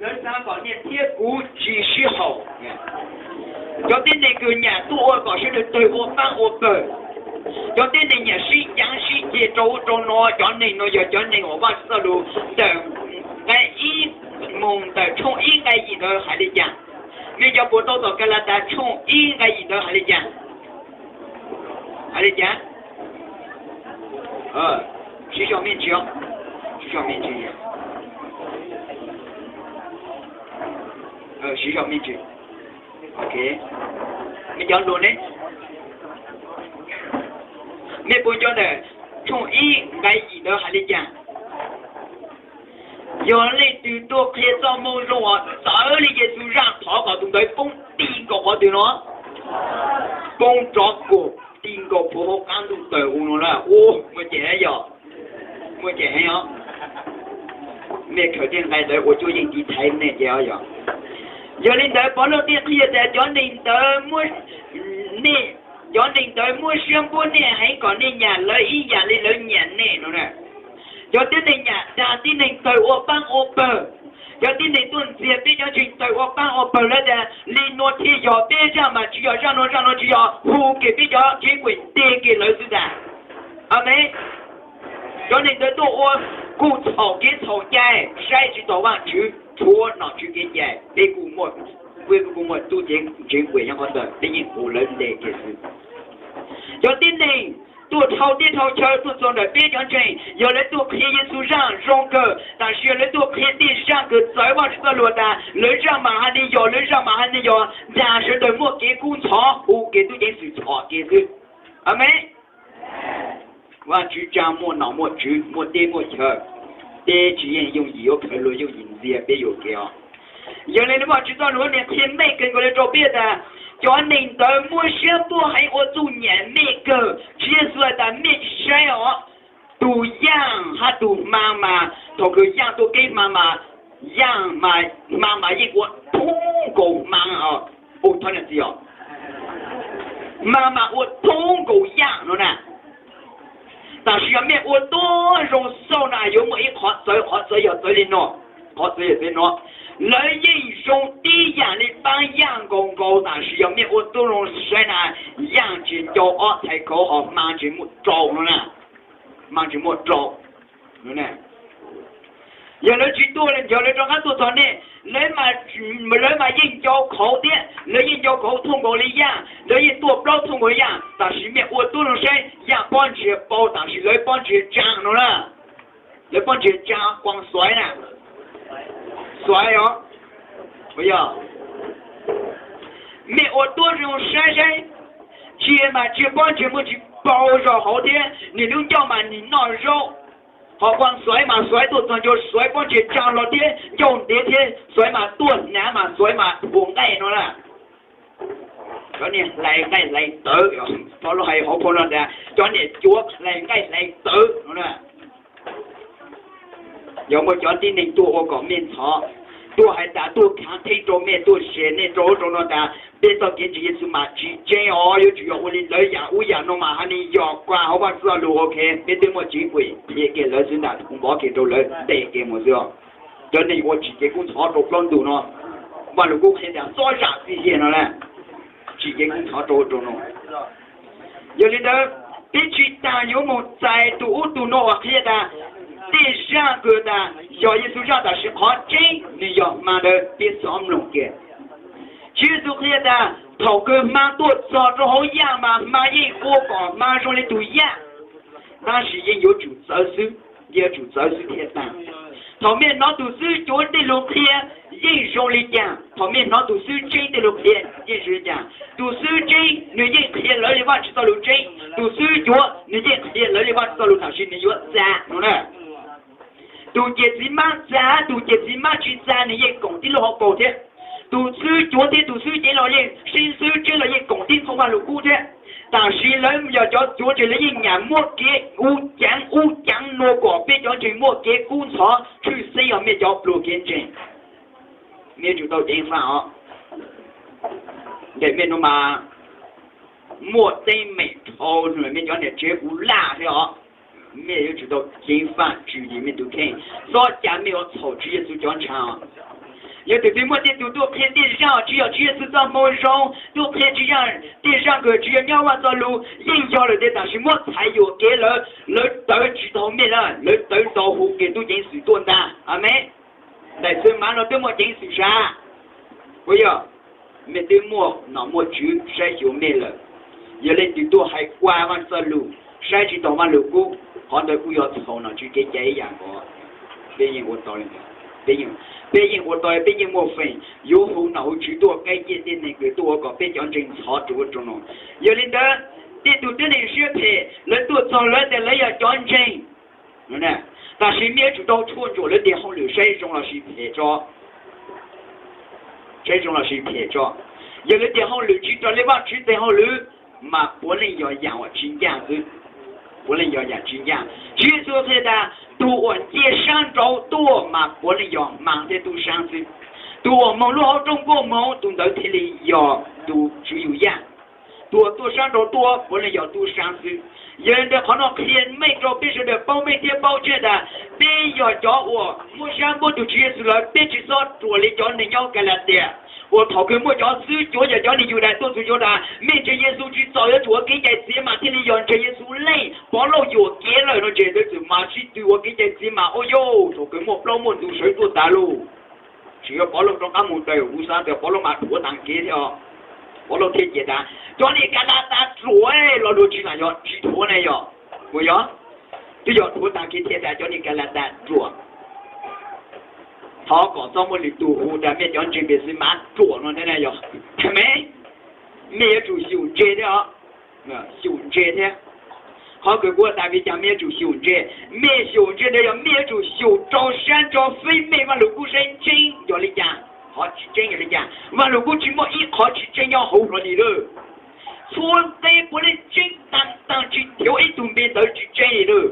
Lawv xav kom niam thiab kuv tsis sib haum. Cov tib neeg kws nyam tuaj ua kom sawv daws tawg ua paab ua pawg. Cov tib neeg nyam sib caav sib ceg rau ub rau no, cov neeg no yog cov neeg uas Vajtswv txoj lus ntawm nqe ib mus ntawm tshooj ib nqe yim ntawd hais li cas? Mej cov puas tau tom Kalatas tshooj ib nqe yim ntawd hais li cas? Hais li cas? Siv zog me ntsis, siv zog me ntsis, siv zog me ntsis. Ok, mej cov hluas ne, mej puas nco ntawm tshooj ib nqe yim ntawd hais li cas? Yog leej twg tuaj qhia txoj moo zoo uas txawv li Yexus zaj, thov kom tus ntawd poob ti nkaus qhov twg no? Poob rov kuam ti nkaus puag hauv qab ntuj tawg huv no na. Ua, muaj cem yog, muaj cem heev os. Mej khaws tej nqe ntawd ua cuab yeej tiv thaiv nej ces yog. Yog li ntawd Pov Lauj thiaj qhia tias cov neeg ntawd muab, nej, cov neeg ntawd muab siab npuab nej heev kom nej nyam lawv ib yam li lawv nyam nej no na. Cov tib neeg nyam dag tib neeg tawg ua paab ua pawg. Cov tib neeg tuaj ntxias peb cov ntseeg tawg ua paab ua pawg lawv tias li nuav thiaj yog, peb zaj mas tsis yog zaj nuav, zaj nuav tsis yog, hu kiag peb cov tsev kuem nteg kiag lawv xwb ntag. Amees. Cov neeg ntawd tuaj ua kuj txhaum kev txhaum cai, saib tsis taus Vajtswv, tshuav nom tswv kev cai, peb kuj muaj, peb kuj muaj tub ceev ntseeg kuem nyob qhov ntawd, peb yeej hu lawv nteg kiag xwb. Cov tib neeg tuaj dhau teb dhau chaw tuaj txog ntawm peb cov ntseeg, yog lawv tuaj qhia Yexus zaj zoo kawg, tab sis yog lawv tuaj qhia tej zaj kawg txawv Vajtswv txoj lus tas lawv zaj mas hais li yog, lawv zaj mas hais li yog, dag sawv daws muaj kev kub ntxhov, hu kev tub ceev xwm txhom kev xwb. Amees. Vajtswv tsa muaj nom muaj tswv, muaj teb muaj chaw, peb tsis yeej yooj yim yuav khaws luag yooj yim ntxias peb yuam kev os. Yog li Vajtswv txoj lus niam qhia meej kawg nkaus li rau peb tas cov neeg ntawd muab siab npuab heev ua txuj nyam mej kawg. Tswv Yexus hais tas mej tsis saib os, tus yaaj hab tus hmaa mas thaum kws yaaj tuaj keeb hmaa mas, yaaj mas, hmaa mas yeej ua thoob nkaus hmaa os. Ua thoob na txiv os, hmaa mas ua thoob nkaus yaaj no na. Tab sis yog mej ua tuab zoo xauj na yuav muaj ib qhov txawv, qhov txawv yog txawv li no, qhov txawv yog txawv no. Lawv yeej zoo tib yam li paab yaaj nkaus nkaus, tab sis yog mej ua tuab zoo saib na, yaaj tsis ncau ob txhais khauv, ho hmaa tsis muaj rau no na. Hmaa tsis muaj rau. Yog lawv tsis tuaj, yog lawv rov qab tuaj txog nej, lawv mas yeej ncau khauv thiab, lawv yeej ncau khauv thooj nkaus li yaaj, lawv yeej tuaj plaub thooj nkaus li yaaj, tab sis mej ua tuab zoo saib, yaaj pob ntseg pau, tab sis lawv pob ntseg tsaa no na. Lawv pob ntseg tsaa, quas xuaiv na. Xuaiv os. Yog mej ua tuab zoo saib saib, tsia mas tsia pob ntseg muaj tsis pau zog hauv thiab, nwg lub ncauj mas nwg noj zaub. Ho quas xuaiv mas xuaiv tuaj txog ncua, xuaiv pob ntseg tsaa hlo thiab ncauj ntev thiab, xuaiv mas tuaj hnav mas xuaiv mas ua nqaij no na. Cov niag hlais nqaij hlais tawv, Pov Lauj hais hauv phau no tas cov niag cuav hlais nqaij hlais tawv no na. Yog muaj cov tib neeg tuaj ua kom mej ntxhov, tuaj hais tas tuaj khaav theeb rau mej, tuaj zes nej rau ub rau no tas peb txoj kev ntseeg Yexus mas tsis tseeb os, yuav tsum yog ua li lawv yam ub yam no mas hais li yog, kuas hauv Vajtswv txoj lus ok, peb twb muaj tsev kuem qhia kiag lawv xwb ntag, kuv npov kiag rau lawv ntes kiag mus xwb os. Cov neeg ua tsim kev kub ntxhov rau plaub ntug no, Vajluskub qhia tias xob zam txim hiam no na, tsim kev kub ntxhov rau ub rau no. Yog li ntawd, peb tsis tas yuav mus txais tus ub tus no uas qhia tas tej zaj kws tas yog Yexus zaj, tab sis qhov tseeb nws yog hma ntawd, peb xob mloog kiag. Tswv Yexus qhia tas thaum kws hma tuaj txog rau hauv yaaj mas hma yeej ua kom hma zoo li tus yaaj, tab sis yeej yuav tsum txawv xwb, yuav tsum txawv xwb thiaj tag. Thaum mej hnov tus xib hwb cuav tej lus qhia yeej zoo li cas, thaum mej hnov tus xib hwb tseeb tej lus qhia yeej zoo li cas. Tus xib hwb tseeb nws yeej qhia lawv li Vajtswv txoj lus tseeb, tus xib hwb cuav nws yeej qhia lawv li Vajtswv txoj lus, tab sis nws yuav txag no na. Tus ciam txiv mab txag, tus ciam txiv mab tsis txag, nws yeej koom tib lub hauv paus thiab. Tus xib hwb cuav thiab tus xib hwb ceev los yeej, tus xib hwb tseeb los yeej koom tib qho Vajluskub thiab. Tab sis lawv yog cov cuav ces lawv yeej nyam muab kev ub caav ub caav no kom peb cov ntseeg muaj kev kub ntxhov, tshwj xeeb yog mej cov pluag kev ntseeg. Mej yuav tsum tau ceev faj os. Ntawm mej no mas muaj teeb meem dhau, mej cov niam tsev kuv laj thiab os. Mej yuav tsum tau ceev faj tswm yim mej tus kheej, txhob ca mej ua txhaum Tswv Yexus cov ntshav os. Yog tus twg muaj tej tug tuaj qhia tej zaj uas tsis yog Tswv Yexus txoj moo zoo, tuaj qhia tej zaj, tej zaj uas tsis yog nyob Vaj Txoj Lus, yeej yog lawm tias tam sim muab txhais yuam kev lawv, lawv tawv tsis tau mej lawm, lawv tawv tau hu kiag tub ceev xwm tuaj ntag. Amees. Daim xwm mav no twb muaj ceev xwm sav, puas yog? Mej twb muaj nom muaj tswv saib xyuas mej lawm. Yog leej twg tuaj hais ua Vaj Txoj Lus, saib tsis taus Vaj Lus Kub, qhov ntawd kuj yog txhaum nom tswv kev cai ib yam nkaus. Peb yeej ua tau li ntawd. Peb yeej, peb yeej ua tau, peb yeej muaj feem yuav hu nom hu tswv tuaj kaij ciaj tej neeg kws tuaj ua kom peb cov ntseeg ntxhov rua ua rau no. Yog li ntawd, tej tug tib neeg siab phem lawv tuaj txog lawv tias lawv yog cov ntseeg, tam sim mej yuav tsum tau tshuaj ntsuam lawv tes hauj lwm saib zoo los sis phem tso. Saib zoo los sis phem tso. Yog lawv tes hauj lwm tsis raws li Vajtswv tes hauj lwm, mas puav leej yog yam uas tsis ncaj xwb. Puav leej yog yam tsis ncaj. Tswv Yexus qhia tas, tug uas nce sab nraud tuaj mas puav leej yog hma thiab tub sab xwb. Tug uas moog lub hauv rooj nkuaj moog, tug ntawd thiaj li yog tug tswv yug yaj. Tug uas tuaj sab nraud tuaj puav leej yog tub sab xwb. Yog li ntawd qhov no qhia meej rau peb sawv daws paub meej thiab paub tseg tas, peb yog cov uas muab sab npuab tug Tswv Yexus lawm, peb tsis txhob ruam li cov neeg nyob Kalatias uas thaum kawg muaj cov xwb cuav yog cov neeg Yudas tuaj txug cuag tas, mej ntseeg Yexus tsis txaus, yuav tsum ua kev cai txiav mas thiaj li yog ntseeg Yexus leej. Pov Lauj yuam kev lawm no ntseeg, tub txwm mas sib tw ua kev cai txiav mas ua yau, thaum kawg muaj plaub muaj ntug sawv tuaj tas lauj. Tsis yog Pov Lauj rov qab mus daws, kuv xav tias Pov Lauj mas dhuav taag kev thiab os. Pov Lauj thiaj cem tas, cov neeg Kalatas ruam, lo lus tsis lam yog tsis dhuav ne yog, puas yog? Twb yog dhuav taag kev thiaj tas cov neeg Kalatas ruam. Thov kom txhob muaj lwm tus hu tas mej cov ntseeg Npexemav ruam no thiab na yog. Amees. Mej yuav tsum xyum ntse thiab os. Xyum ntse thiab. Qhov kawg kuv tas vim cas mej yuav tsum xyum ntse? Mej xyum ntse ntawd yog mej yuav tsum xyum rau sab ntso feb mej Vaj Lug Kub saib ntseeb yog li cas, qhov tsis tseeb yog li cas. Vaj Lug Kub tsis muaj ib qhov tsis tseeb nyob hauv hlo li lawm. Txhua nqe puav leej tseeb taag taag, tsis thev ib tug npe ntawd tsis tseeb li lawm.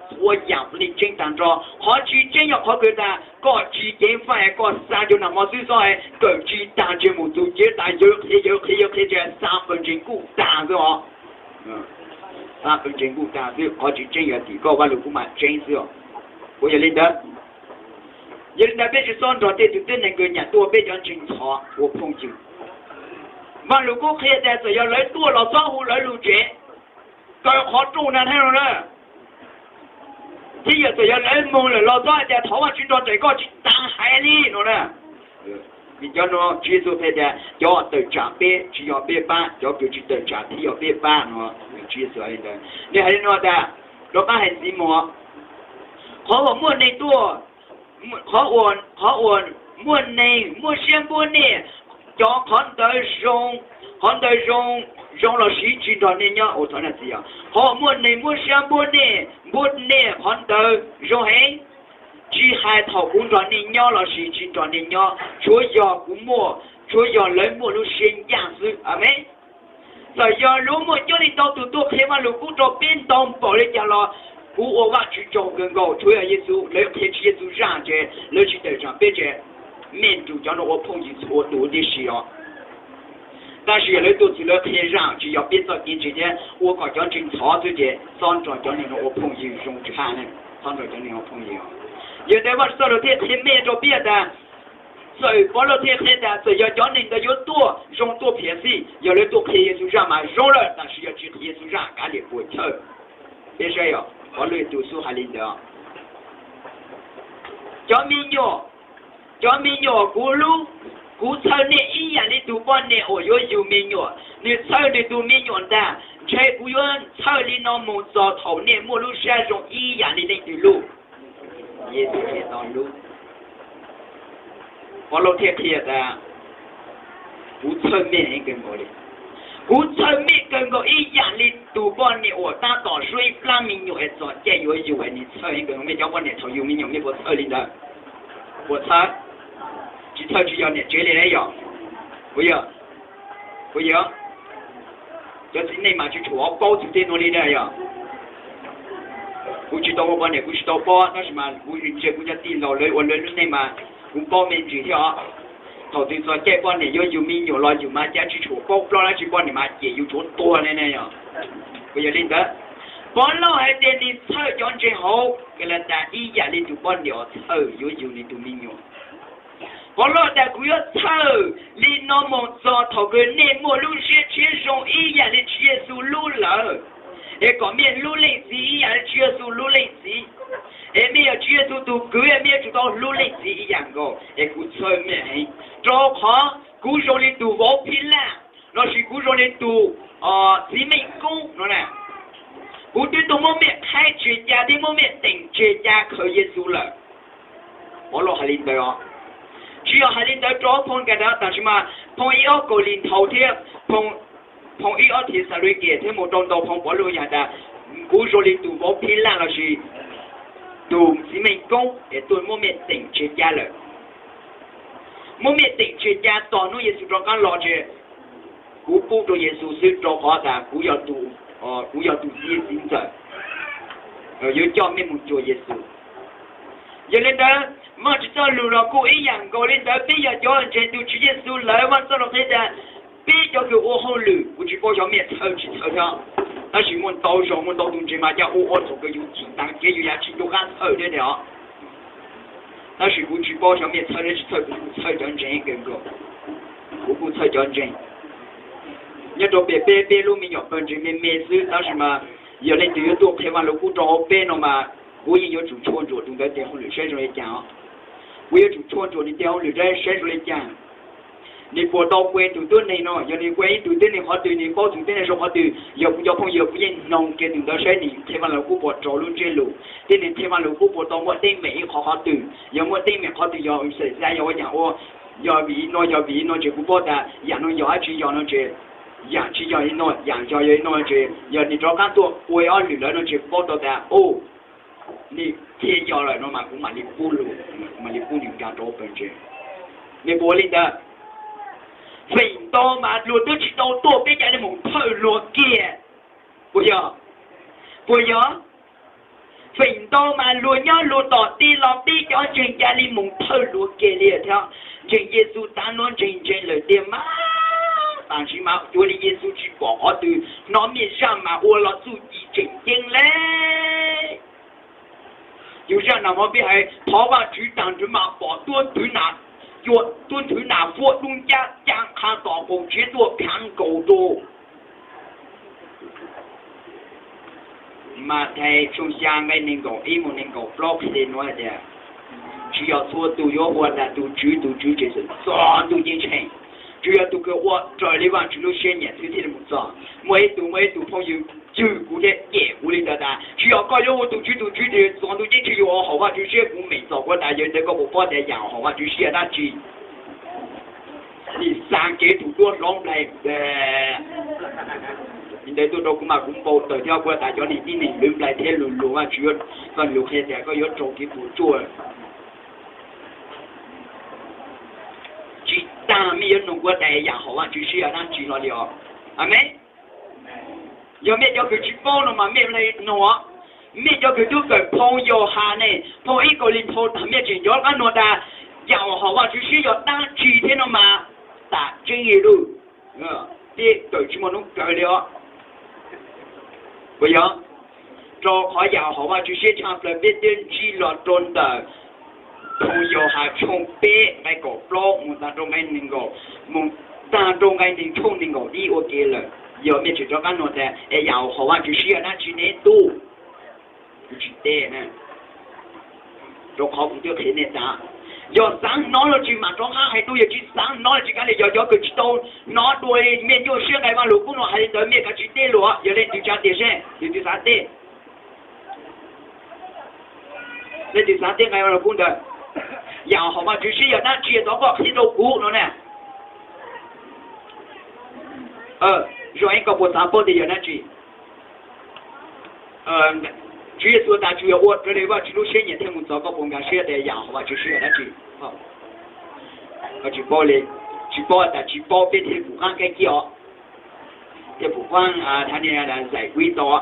Txhua yam puav leej tseeb taag nrho. Qhov tsis tseeb yog qhov kawg tas koj tsis ceev faj, koj xa cov nag hmo xwb xob, kawm tsis taag, ntsej muag txwv cev tas, yawg qhia yawg qhia yawg qhia tas xa pawg ntseeg kuj taag xwb os. Xa pawg ntseeg kuj taag xwb, qhov tsis tseeb yog tim koj, Vaj Lug Kub mas tseeb xwb os. Puas yog li ntawd? Yog li ntawd peb tsis txhob nrog tej tug tib neeg kws nyam tuaj peb cov ntseeg ntxhov ua phooj ywg. Vaj Lug Kub qhia tas txawm yog lawv tuaj los txhob hu lawv lug tsev, kaw qhov rooj na thiab no na. Thiab yog txawm yog lawv moog lawm los txhob hais tias thov Vajtswv nrog nraim koj tsis taag hais li no na. Vim cov no Tswv Yexus qhia tias cov tawm tsam peb tsis yog peb pab, cov kws tsis tawm tsam thiaj yog peb pab no. Tswv Yexus hais li ntawd. Nws hais li no tas, rov qab hais ntxiv mus, qhov uas muaj neeg tuaj, qhov uas, qhov uas muaj neeg muab siab npuab nej, cov qhov ntawd zoo, qhov ntawd zoo, zoo los sis tsis nrog nej nyob, qhov uas muaj neeg muab siab npuab nej, npuab nej qhov ntawd zoo heev, tsis hais thaum kuv nrog nej nyob los sis tsis nrog nej nyob, tsuav yog kuv muaj, tsuav yog lawv muaj lub siab ncaj xwb. Amees. Txawm yog luag muaj coob leej ntau tus tuaj qhia Vaj Lug Kub rau peb ntau npaum li cas los kuv ua Vajtswv tsaug kawg nkaus, tsuav yog Yexus, lawv qhia tsis Yexus zaj ces lawv tsis tawm tsam peb ces mej nrug cov no ua phooj ywg txhua tus tib si os. Tab sis yog lawv tuaj txug lawv qhia zaj tsis yog peb txoj kev ntseeg thiab ua kom cov ntseeg ntxhov xwb ces txhob nrog cov neeg no ua phooj ywg zoo tshaj ne, txhob nrog cov neeg ua phooj ywg. Yog ntawd Vajtswv txoj lus thiaj qhia meej rau peb tas, txawm Pov Lauj thiaj qhia tas txawm yog cov neeg ntawd yuav tuaj zoo tuaj phiam xij, yog lawv tuaj qhia Yexus zaj mas zoo lawm, tab sis yog tsis qhia Yexus zaj kav liam puas chawj. Peb saib os, Pov Lauj tus xub hais li ntawd. Cov me nyuam, cov me nyuam kuv hlub, kuv txhawj nej ib yam li tus poj niam uas yuav yug me nyuam, nws txhawj nws tus me nyuam ntag. Ntshe kuv yuav txhawj li no mus txog thaum nej muaj lub sab zoo ib yam li leej twg lub? Yexus Khetos lub. Pov Lauj thiaj qhia tas, kuv txhawj mej heev kawg nkaus li. Kuv txhawj mej kawg nkaus ib yam li tus poj niam uas tab tom suab ib plab me nyuam es txog caij yuav yug es nws txhawj heev kawg nkaus. Mej cov poj niam thaum yug me nyuam mej puas txhawj li ntawd? Puas txhawj? Tsis txhawj tsis yog niam tsev li na yog? Puas yog? Puas yog? Cov txiv neej mas tsis tshua paub txog tej nuav li na yog. Kuv tsis tau ua poj niam kuv tsis tau paub, tab sis mas kuv ntsia kuv cov tij laug lawv ua lawv lub neej mas kuv paub me ntsis thiab os. Thaum twg txog caij poj niam yuav yug me nyuam los yug mas cas tsis tshua paub plaub dlaab tsi, poj niam mas cem yus tshuav tuag li ne yog. Puas yog li ntawd? Pov Lauj hais tias nws txhawj cov ntseeg hauv Kalatas ib yam li tus poj niam txhawj yuav yug nws tus me nyuam. Pov Pov Lauj tas kuv yuav txhawj li no mus txog thaum kws nej muaj lub ntsiab tshiab zoo ib yam li Tswv Yexus lub lawm, es kom mej hlub leej txiv ib yam li Tswv Yexus hlub leej txiv. Es mej yog Tswv Yexus tug kwv, mej yuav tsum tau hlub leej txiv ib yam nkaus. Es kuv txhawj mej heev, rau qhov kuv zoo li tug vauv phij laj lossis kuv zoo li tug txiv meej koob no na. Kuv twb tuaj muab mej qhaib tseg ca thiab muab mej teem tseg ca khaws Yexus lawm. Pov Lauj hais li ntawd os. Tsis yog hais li ntawd rau phoo Kaus Lis, tab sis mas phoo ib ob Kaus Lis Nthaus thiab phoo ib ob Thexalaunikes thiab mus rau ntau phoo Pov Lauj yog tas kuv zoo li tus vauv phij laj lossis tus txiv meej koob es tuaj muab mej teem tseg ca lawm. Muab mej teem tseg ca tos hnub Yexus rov qab los ces kuv pub rau Yexus xwb rau qhov tas kuv yog tus txiv txiv ntxawm yuav coj mej mus cuag Yexus. Yog li ntawd, Vajtswv txoj lus los kuj ib yam nkaus li ntawd, peb yog cov ntseeg tus Tswv Yexus lawm, Vajtswv txoj lus qhia tas peb cov kws ua hauj lwm, kuv tsis paub xyov mej txhawj tsis txhawj thiab, tab sis muaj ntau zaus muaj ntau tus ntseeg mas cas ua ua thaum kws yus thim taag kev yus yav tsis nco qab txhawj thiab ne os. Tab sis kuv tsis paub xyov mej txhawj thiab tsis txhawj, kuv kuj txhawj cov ntseeg kawg nkaus. Kuv kuj txhawj cov ntseeg. Nyob rau pem peb, peb lub me nyuam pawg ntseeg me me xwb, tab sis mas yog leej twg yuav tuaj qhia Vajluskub rau hauv peb no mas kuv yeej yuav tsum tshuaj ntsuam tus ntawd tes hauj lwm saib zoo li cas os. Kuv yuav tsum tshuaj ntsuam nws tes hauj lwm saib zoo li cas. Nws puas tau ua tus tuab neeg no, yog nws ua ib tug tuab neeg qhov twg, nws paub tus tuab neeg zoo qhov twg, yog kuv cov phooj ywg kuv yeej noog kiag tus ntawd saib nws qhia Vajluskub puas raug lub ntsiab lus, thiab nws qhia Vajluskub puas tau muaj teeb meem ib qhov qhov twg, yog muaj teeb meem qhov twg yog xav yog ua yam ua, yog vim no yog vim no ces kuv paub tas yam no yog dab tsi, yog no ces yam tsis yog li no, yam yog yog li no ces yog nws rov qab tuaj ua ob lwm lawm no ces kuv paub tau tas, o, nws qhia yog lawm no mas kuv mam li pub lus, kuv mam li pub nws nkag rau pawg ntseeg. Nws puas ua li ntawd? Feem ntau mas luag twb tsis tau tuaj peb ca li mus thawj luag kiag, puas yog? Puas yog? Feem ntau mas luag nyob luag tom tij los peb cov ntseeg ca li mus thawj luag kiag li thiab. Ntseeg Yexus tav no ntseeg ntseeg lawm tiag mas, tam sim mas cuag li Yexus tsis pom qhov twg, hnov mej zaj mas ua los txuj ci tseem ceeb le. Yus zaj nas mov peb hais thov Vajtswv tag nrho mas pom tuab thwv na, tuab thwv nas fuab dub ncab ca qha tom qaum tsev tuaj khav nkaus rau. Mathais tshooj xya nqe nees nkaum ib mus nees nkaum plaub qhia li nuav hais tias, tsis yog txhua tus yuav ua tas tus Tswv tus Tswv ces txog ntuj ceeb tsheej, tsuas yog tus kws ua raws li Vajtswv lub siab nyiam xwb thiaj li mus txog. Muaj ib tug, muaj ib tug phooj ywg cwm kuv thiab cem kuv li ntawd tas, tsis yog koj yuav ua tus Tswv tus Tswv ces txog ntuj ceeb tsheej yuav ua haum Vajtswv siab, kuv meem txog kuv tas yog li ntawd koj puas paub tias yam haum Vajtswv siab yog dab tsi? Nim xaa kev tus duab hloov nplais li ntawd tuaj rau kuv mas kuv npau taws thiab kuv tas cov neeg tib neeg lwv nplais thiab lug luag Vajtswv yuav, Vajtswv qhia tias koj yuav raug kev puas tsuaj. Tsis tas mej yuav nug kuv tas yam haum Vajtswv siab yog dab tsi no li os. Amees. Yog mej cov kws tsis paub no mas mej li nug, mej cov kws tub kawm phoo Yauhas ne, phoo ib Kauleethaus tas mej tseem nco qab nug tas yam uas haum Vajtswv siab yog dab tsi thiab no mas, tas tseeb li lauj. Peb kawm tsis muaj hnub kawg li os. Puas yog? Rau qhov yam haum Vajtswv siab tshaj plaws peb twb ntsib los rau ntawm phoo Yauhas tshooj peb nqe kaum plaub mus tag rau nqe nees nkaum, mus tag rau nqe nees, tshooj nees nkaum ib ua ke lawm. Yog mej tseem rov qab nug tas es yam haum Vajtswv siab yog dab tsi ne tub? Kuv tsis teb na, rau qhov kuv twb qhia nej tas, yog xaav hnov los tsis mam rov qab hais dua, yog tsis xaav hnov los tsis kav liam, yog cov kws tsis tau hnov dua li mej nyuaj siab nqe Vajluskub no hais li ntawd mej kav tsij teb lus, yog leej twg tsa tiag seb leej twg xav teb. Leej twg xav teb nqe Vajluskub ntawd, yam haum Vajtswv siab yog dab tsi, thov koj qhia rau kuv no na. Zoo es koj puas xav paub tias yog dab tsi? Tswv Yexus tas tsuas yog ua raws li Vajtswv lub siab nyiam thiaj mus txog, koj puas nkag siab tias yam haum Vajtswv siab yog dab tsi? Koj tsis paub li, tsis paub tas tsis paub peb thiaj pum qaab kaib kiab os, thiaj pum qaab tha ni zais kuib tau.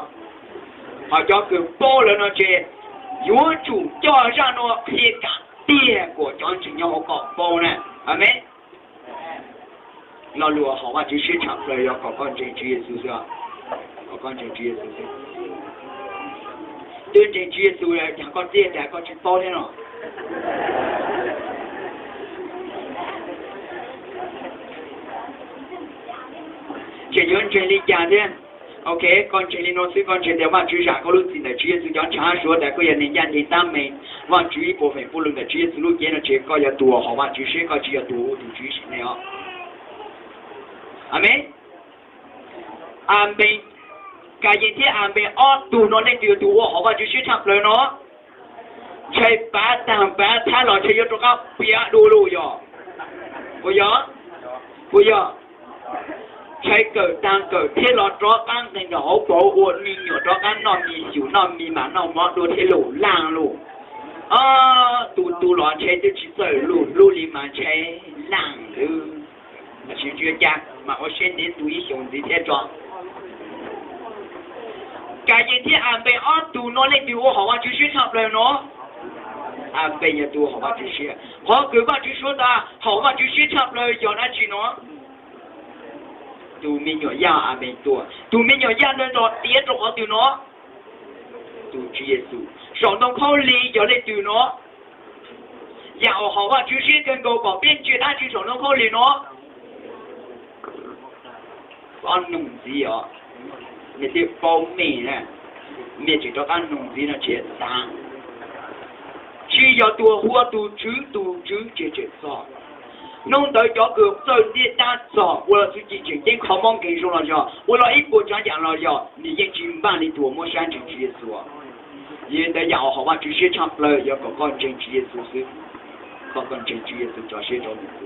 Ho cov kws paub lawm no ces yuav tsum coj zaj no qhia kam tiag kom cov ntseeg nyob hauv kom paub na. Amees. Lo lus haum Vajtswv siab tshaj plaws yog kom koj ntseeg Tswv Yexus xwb, kom koj ntseeg Tswv Yexus xwb. Twb ntseeg Tswv Yexus cas koj txiaj tas koj tsis paub thiab no? Yuav ntseeg li cas thiab? Ok, koj ntseeg li no xwb, koj ntseeg tias Vajtswv zam koj lub txim ntawm Tswv Yexus cov ntshav, suav tas koj yog neeg ncaj ncees tab meeg Vajtswv ib puas feem pub lug ntawm Tswv Yexus lub cev no, ces koj yog tus ua hauv Vajtswv siab, koj tsis yog tus ua tus tswv sim neej os. Amees. Amees. Kas Yees thiab Amees ob tug no leej twg yog tus ua hauv Vajtswv siab tshaj plaws no? Ntshai pav taag pav thab los ntshai yuav rov qab piav dua lug yog? Puas yog? Puas yog? Ntshai kawm taag kawm thiab los rov qab nqes nkaus hauv paus ua me nyuam, rov qab noj mis xyum noj mis mas noj mov dua thiab lug laag lug. Ob tug tug los ntshai twb tsis txawj lug hlub li mas ntshai laag lawm. Tab sis tsis ua cas, mas ua siab ntev tu ib xyoos ntxiv thiab tso. Kas Yees thiab Amees ob tug no leej twg ua hauv Vajtswv siab tshaj plaws no? Amees yog tus ua hauv Vajtswv siab. Qhov kws Vajtswv suav tas hauv Vajtswv siab tshaj plaws yog dab tsi no? Tus me nyuam yaj Amees tua. Tus me nyuam yaj ntawd tau tiav rau qhov twg no? Tus Tswv Yexus. Saum ntoo khaub lig yog leej twg no? Yam uas hauv Vajtswv siab kawg nkaus kom peb ntsia dab tsi saum ntoo khaub lig no? Koj nug ntxiv os, mej twb paub mej na, mej tseem rov qab nug ntxiv no tsis tag. Tsis yog tus hu ua tus Tswv, tus Tswv tseem tseem txog. Hnub ntawd cov kws txawj ntiaj dab txog ua lub txuj ci tseem ceeb kho mob nkeeg zoo los yog ua lub ib puas tsav yam los yog nws yeej tsis npaj li tus uas muab sab ntseeg Tswv Yexus. Yog li ntawd yam uas hauv Vajtswv siab tshaj plaws yog kom koj ntseeg Tswv Yexus xwb. Kom koj ntseeg Tswv Yexus tso siab rau nws,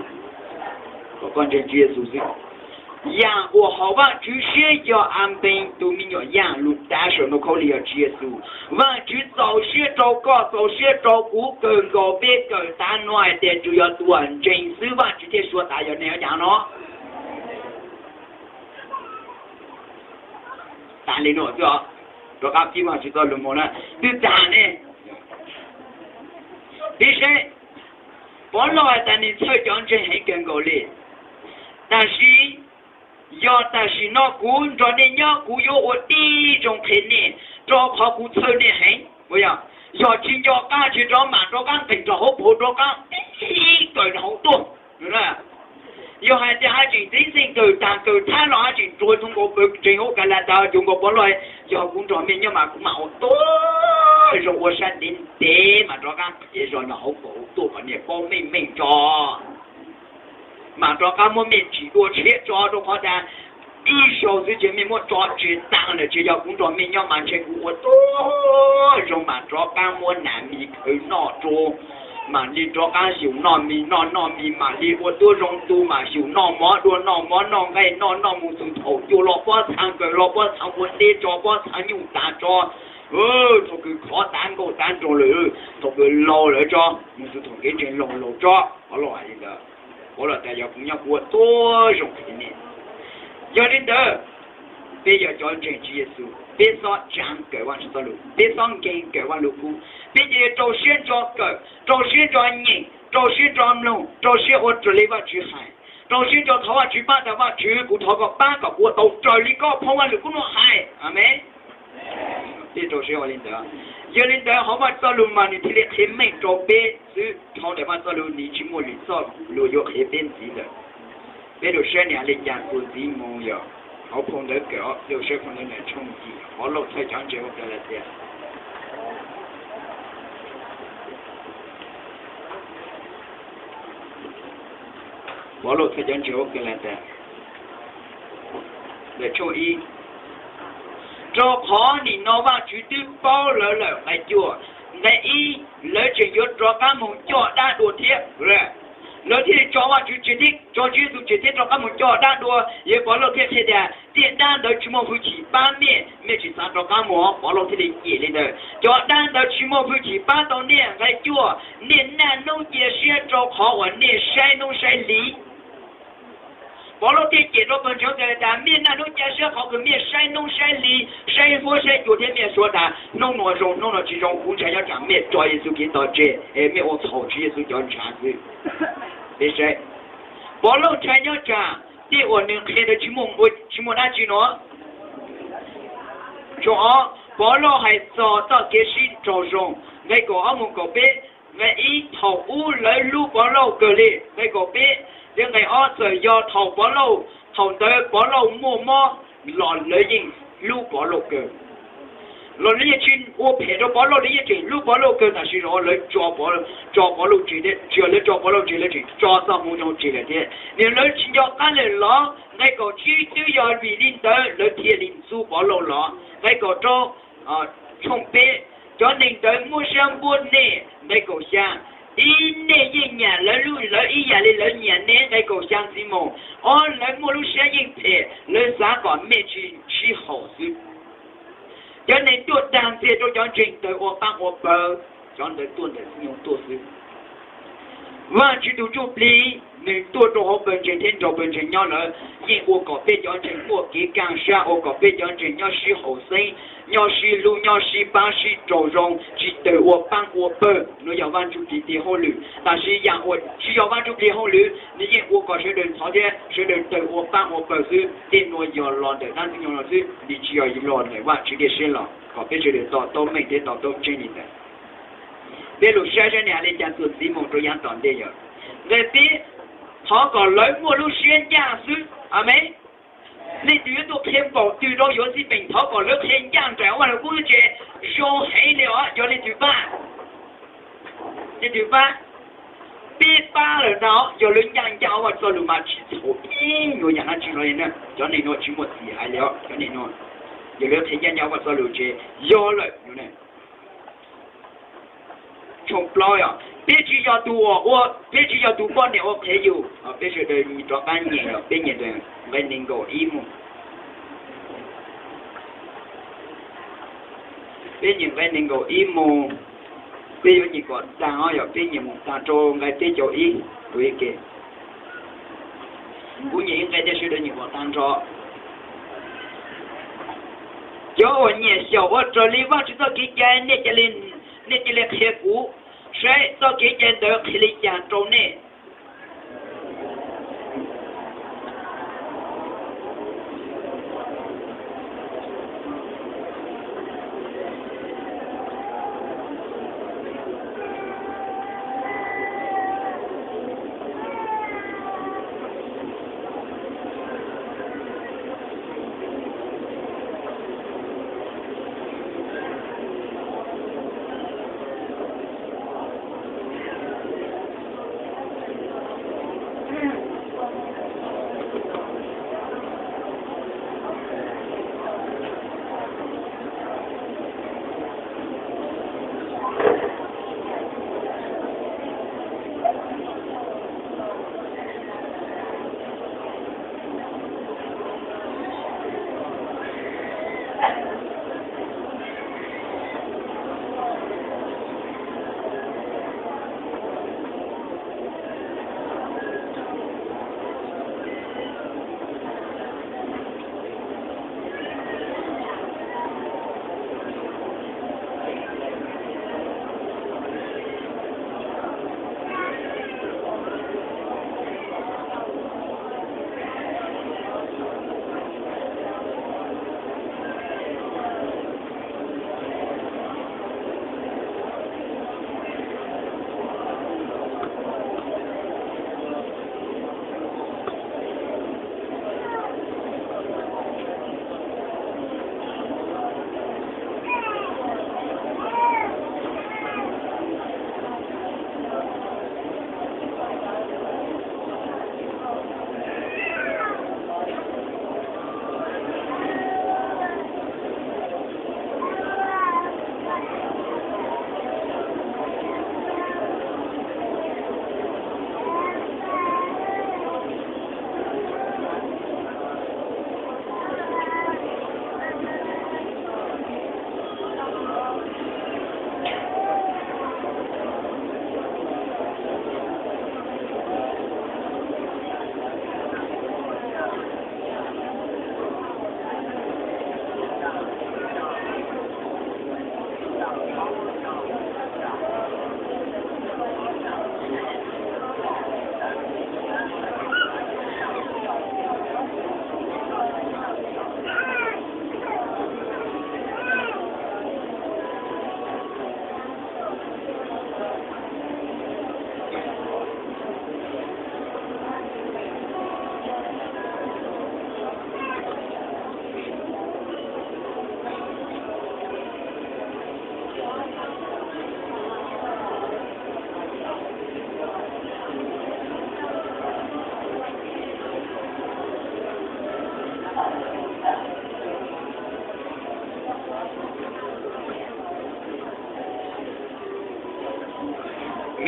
kom koj ntseeg Tswv Yexus xwb. Yam uas hauv Vajtswv siab yog Amees tus me nyuam yaj lug tav saum ntoo khaub lig yog Tswv Yexus. Vajtswv txaus siab rau koj, txaus siab rau kuv kawg nkaus, peb kawm tav no hais tias tsuas yog tus uas ntseeg xwb Vajtswv thiaj suav tas yog neeg ua cas no. Tas li no xwb os, rov qab pib Vajtswv txoj lus mus na, twb tag ne. Pib seb, Pov Lauj hais tias nws txhawj cov ntseeg heev kawg nkaus li, tab sis yog tam sim no kuv nrog nej nyob kuv yuav ua tib zoo qhia nej, rau qhov kuv txhawj nej heev. Yog tsis nco qab tsis rov mam rov qab nqes rau hauv paus rov qab tib kawm rau hauv tuaj. Yog hais tias haj tseem tib xeem kawm tag kawm thab los haj tseem tsuag tug nkaus pawg ntseeg hauv Kalatas cuag nkaus Pov Lauj, yog kuv nrog mej nyob mas kuv mam ua tuag zoo ua sab ntev ntev mas rov qab qhia zog nrog hauv paus tuaj kom nej paub meej meej tso. Mas rov qab muab mej tsim dua tshiab tso, rau qhov tas ib zaug xwb ces mej muab tso tseg tag lawm, tsis yog kuv nrog mej nyob mas ntshe kuv ua tuag zoo mas rov qab muab nas mis khwv noj rau, mam li rov qab xyum noj mis noj noj mis mam li ua tuag zoo tu mas xyum noj mov dua noj mov noj nqaij noj noj mus txug thaum cua los pob txha, kawm los pob txha, ua teb tso pob txha, nyuj tas tso, thaum kws khov tav nkauj tav nraug lawm, thaum kws laus lawm tso, mus txug thaum kev ntseeg laus laus tso. Pov Lauj hais li ntawd, Pov Lauj tas yog kuv nyob kuv ua tuag zoo qhia nej. Yog li ntawd, peb yog cov ntseeg Tswv Yexus, peb xob tsaav kawm Vajtswv txoj lus, peb xob nkeeg kawm Vajluskub, peb cia li rau siab ntso kawm, rau siab ntso nyeem, rau siab ntso mloog, rau siab ua raws li Vajtswv hais, rau siab ntso thov Vajtswv pab tas Vajtswv kuv thov koj pab kom kuv ua tau raws li koj phoo Vajluskub nuav hais. Amees. Peb rau siab ua li ntawd. Yog li ntawd hauv Vajtswv txoj lus mas nws thiaj li qhia meej rau peb xwb, dhau ntawm Vajtswv txoj lus nws tsis muaj lwm txoj lus yuav qhia peb ntxiv lawm. Peb rau siab nws hais li cas txuas ntxiv mus yog hauv phau ntawv kawm, rau siab phau ntawv Ntawv Tshooj yim, Pov Lauj txhawb cov ntseeg hauv Kalatia. Pov Lauj txhawb cov ntseeg hauv Kalatia, Ntawv Tshooj ib. Rau qhov nim no Vajtswv twb paub lawv lawm, nqe cuaj, nqe ib, lawv tseem yuav rov qab mus coj dab dua thiab. Lawv thiaj li tso Vajtswv tseg thiab tso Tswv Yexus tseg thiab rov qab mus coj dab dua. Yog Pov Lauj thiaj qhia tias tej dab ntawd tsis muaj hwj chim pab mej, mej tsis xav rov qab mus, Pov Lauj thiaj li cem li ntawd. Cov dab ntawd tsis muaj hwj chim pab tau nej, nqe cuaj, nej naj hnub cia siab rau qhov uas nej saib hnub saib hli. Pov Lauj thiaj cem rau pawg ntseeg Kalatia tas mej naj hnub cia siab qhov kws mej saib hnub saib hli, saib huab saib cua thiab mej suav tas hnub nuav zoo hnub nuav tsis zoo, kuv ntshai nyob tsam mej tso Yexus Khetos tseg es mej ua txhaum Tswv Yexus cov ntshav xwb. Peb saib, Pov Lauj ntshai nyob tsam tej uas nws qhia ntawd tsis muaj, tsis muaj dab tsi no. Tshooj ob, Pov Lauj hais txog txoj kev sib raug zoo, nqe kaum ob mus kaum peb. Nqe ib, thaum ub lawv hlub Pov Lauj kawg li, nqe kaum peb. Thiab nqe ob, txawm yog thaum Pov Lauj thaum ntawd Pov Lauj muaj mob los lawv yeej hlub Pov Lauj kawg. Los lawv yeej tsis ua phem rau Pov Lauj, lawv yeej tseem hlub Pov Lauj kawg, tab sis lawv tso, tso Pov Lauj tseg thiab, tsis yog lawv tso Pov Lauj tseg, lawv tseem tso txoj hmoo zoo tseg lawm thiab. Nws, lawv tsis nco qab lawm los nqe kaum tsib twb yog vim li ntawd lawv thiaj li ntxub Pov Lauj los nqe kaum rau tshooj peb, cov neeg ntawd muab siab npuab nej nqe kaum xya. Ib, nej yeej nyiam lawv lub, lawv ib yam li lawv nyiam nej nqe kaum xya ntxiv mus. Ob, lawv muaj lub siab yeej phem, lawv xav kom mej tsis sib haum xwb. Cov neeg tuaj dag ntxiag rau cov ntseeg tawg ua qaab ua pawg, cov ntawd tuaj ntawm Xib Nyoog tuaj xwb. Vaajtswv tug Ntsuj Plig nwg tuaj rau hauv pawg ntseeg thiab nrog pawg ntseeg nyob lawm, yeej ua kom peb cov ntseeg muaj kev kaaj sab, ua kom peb cov ntseeg nyob sib haum xeeb, nyob sib hlub, nyob sib paab sib raug zoo, tsis tawg ua qaab ua pawg. Nuav yog Vaajtswv Plig tes hauj lwm, tab sis yaam uas tsis yog Vaajtswv Plig hauj lwm, nwg yeej ua kom sawv daws ntxhov thiab sawv daws tawg ua qaab ua pawg xwb. Tej nuav yog los ntawm dlaab Xib Nyoog los xwb, nws tsis yog los ntawm Vaajtswv Ntuj Tswv sab los kom peb sawv daws to taub meej thiab to taub tseeb li ntawd. Peb lug saib saib nwg has le caag txuas ntxiv mus rau yav tom ntej yog nqe peb, thov kom lawv muaj lub siab ncaaj xwb. Amees. Leej twg yuav tuaj qhia npaum twg rau yuav xij peem, thov kom lawv qhia ncaaj nraim Vaaj Lug Kub xwb ces zoo heev li os. Yog leej twg pab? Leej twg pab? Peb pab lawm ntag. Yog lawv ncaaj ncaaj Vaaj Txoj Lug mas tsis txhaum ib nyuag yaam dlaab tsi los li na. Cov neeg nuav tsis muaj txim hais li os. Cov neeg nuav, yog lawv qhia ncaaj ncaaj Vaaj Txoj Lug ces yog lawm. Tshooj plaub yog, peb tsis yog tug uas ua, peb tsis yog tug poj niam ua qhev yug. Peb sawv daws rov qaab nyeem yog peb nyeem ntawm nqe neeg nkaum ib mus. Peb nyeem nqe neeg nkaum ib mus, peb yuav nyeem kom taag os, yog peb nyeem mus taag rau nqe peb caug ib. Kuv ib ke, kuv nyeem ib nqe nej sawv daws nyeem kom taag nrho. Cov uas nyiam xyaum ua raws li Vaajtswv txoj kev cai, nej cia li, nej cia li qhia kuv saib txoj kev cai ntawd qhia li cas rau nej.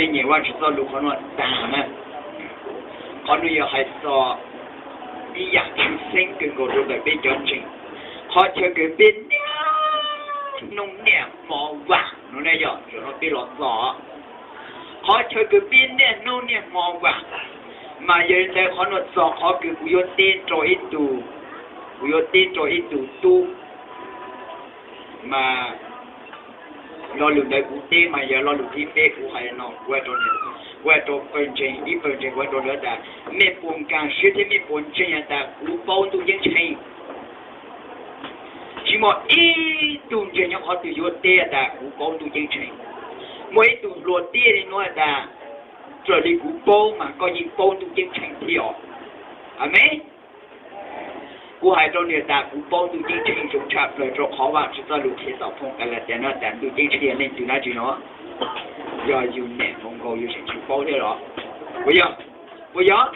Peb nyiam Vajtswv txoj lus qhov no tag na. Qhov no yog hais txog ib yam tshwj xeeb kawg nkaus rau ntawm peb cov ntseeg. Qhov chaw kws peb niaj hnub niaj hmo vam no ne yog zaum no peb los txog. Qhov chaw kws peb niaj hnub niaj hmo vam, mas yog li ntawd qhov no txog qhov kws kuv yuav teb rau ib tug, kuv yuav teb rau ib tug tub, mas lo lus ntawd kuv teb mas yog lo lus thib peb kuv hais no, kuv hais rau, kuv hais rau pawg ntseeg, ib pawg ntseeg kuv hais rau lawv tas, mej puas nkag siab thiab mej puas ntseeg has tas kuv paub Ntuj Ceeb Tsheej? Tsis muaj ib tug ntseeg nyob qhov twg yuav teb tas kuv paub Ntuj Ceeb Tsheej. Muaj ib tug hluas tiag li nuav has tas, raws li kuv paub mas koj yeej paub Ntuj Ceeb Tsheej thiab os. Amees. Kuv hais rau nws tas kuv paub Ntuj Ceeb Tsheej zoo tshaj plaws rau qhov Vajtswv txoj lus qhia tom phoo Kalatias no tas Ntuj Ceeb Tsheej yog leej twg dab tsi no, yog yus niam hluas nkaus yus tseem tsis paub thiab los? Puas yog? Puas yog?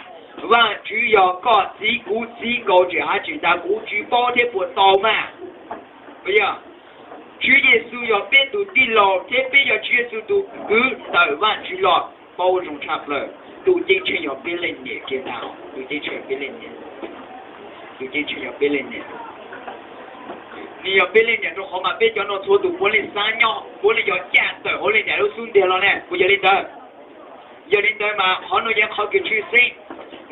Vajtswv yog koj txiv kuv txiv nkaus tseem hais tseem tas kuv tsis paub thiab puas tau mas? Puas yog? Tswv Yexus yog peb tus tij laug thiab peb yog Tswv Yexus tus kwv ntawm Vajtswv los paub zoo tshaj plaws. Ntuj Ceeb Tsheej yog peb leej niam kiag ntag, Ntuj Ceeb Tsheej yog peb leej niam. Ntuj Ceeb Tsheej yog peb leej niam. Nws yog peb leej niam rau qhov mas peb cov no txhua tus puav leej xav nyob, puav leej yog caj tawm hauv leej niam lub xub ntiag los ne, puas yog li ntawd? Yog li ntawd mas qhov no yog qhov kws tshwj xeeb.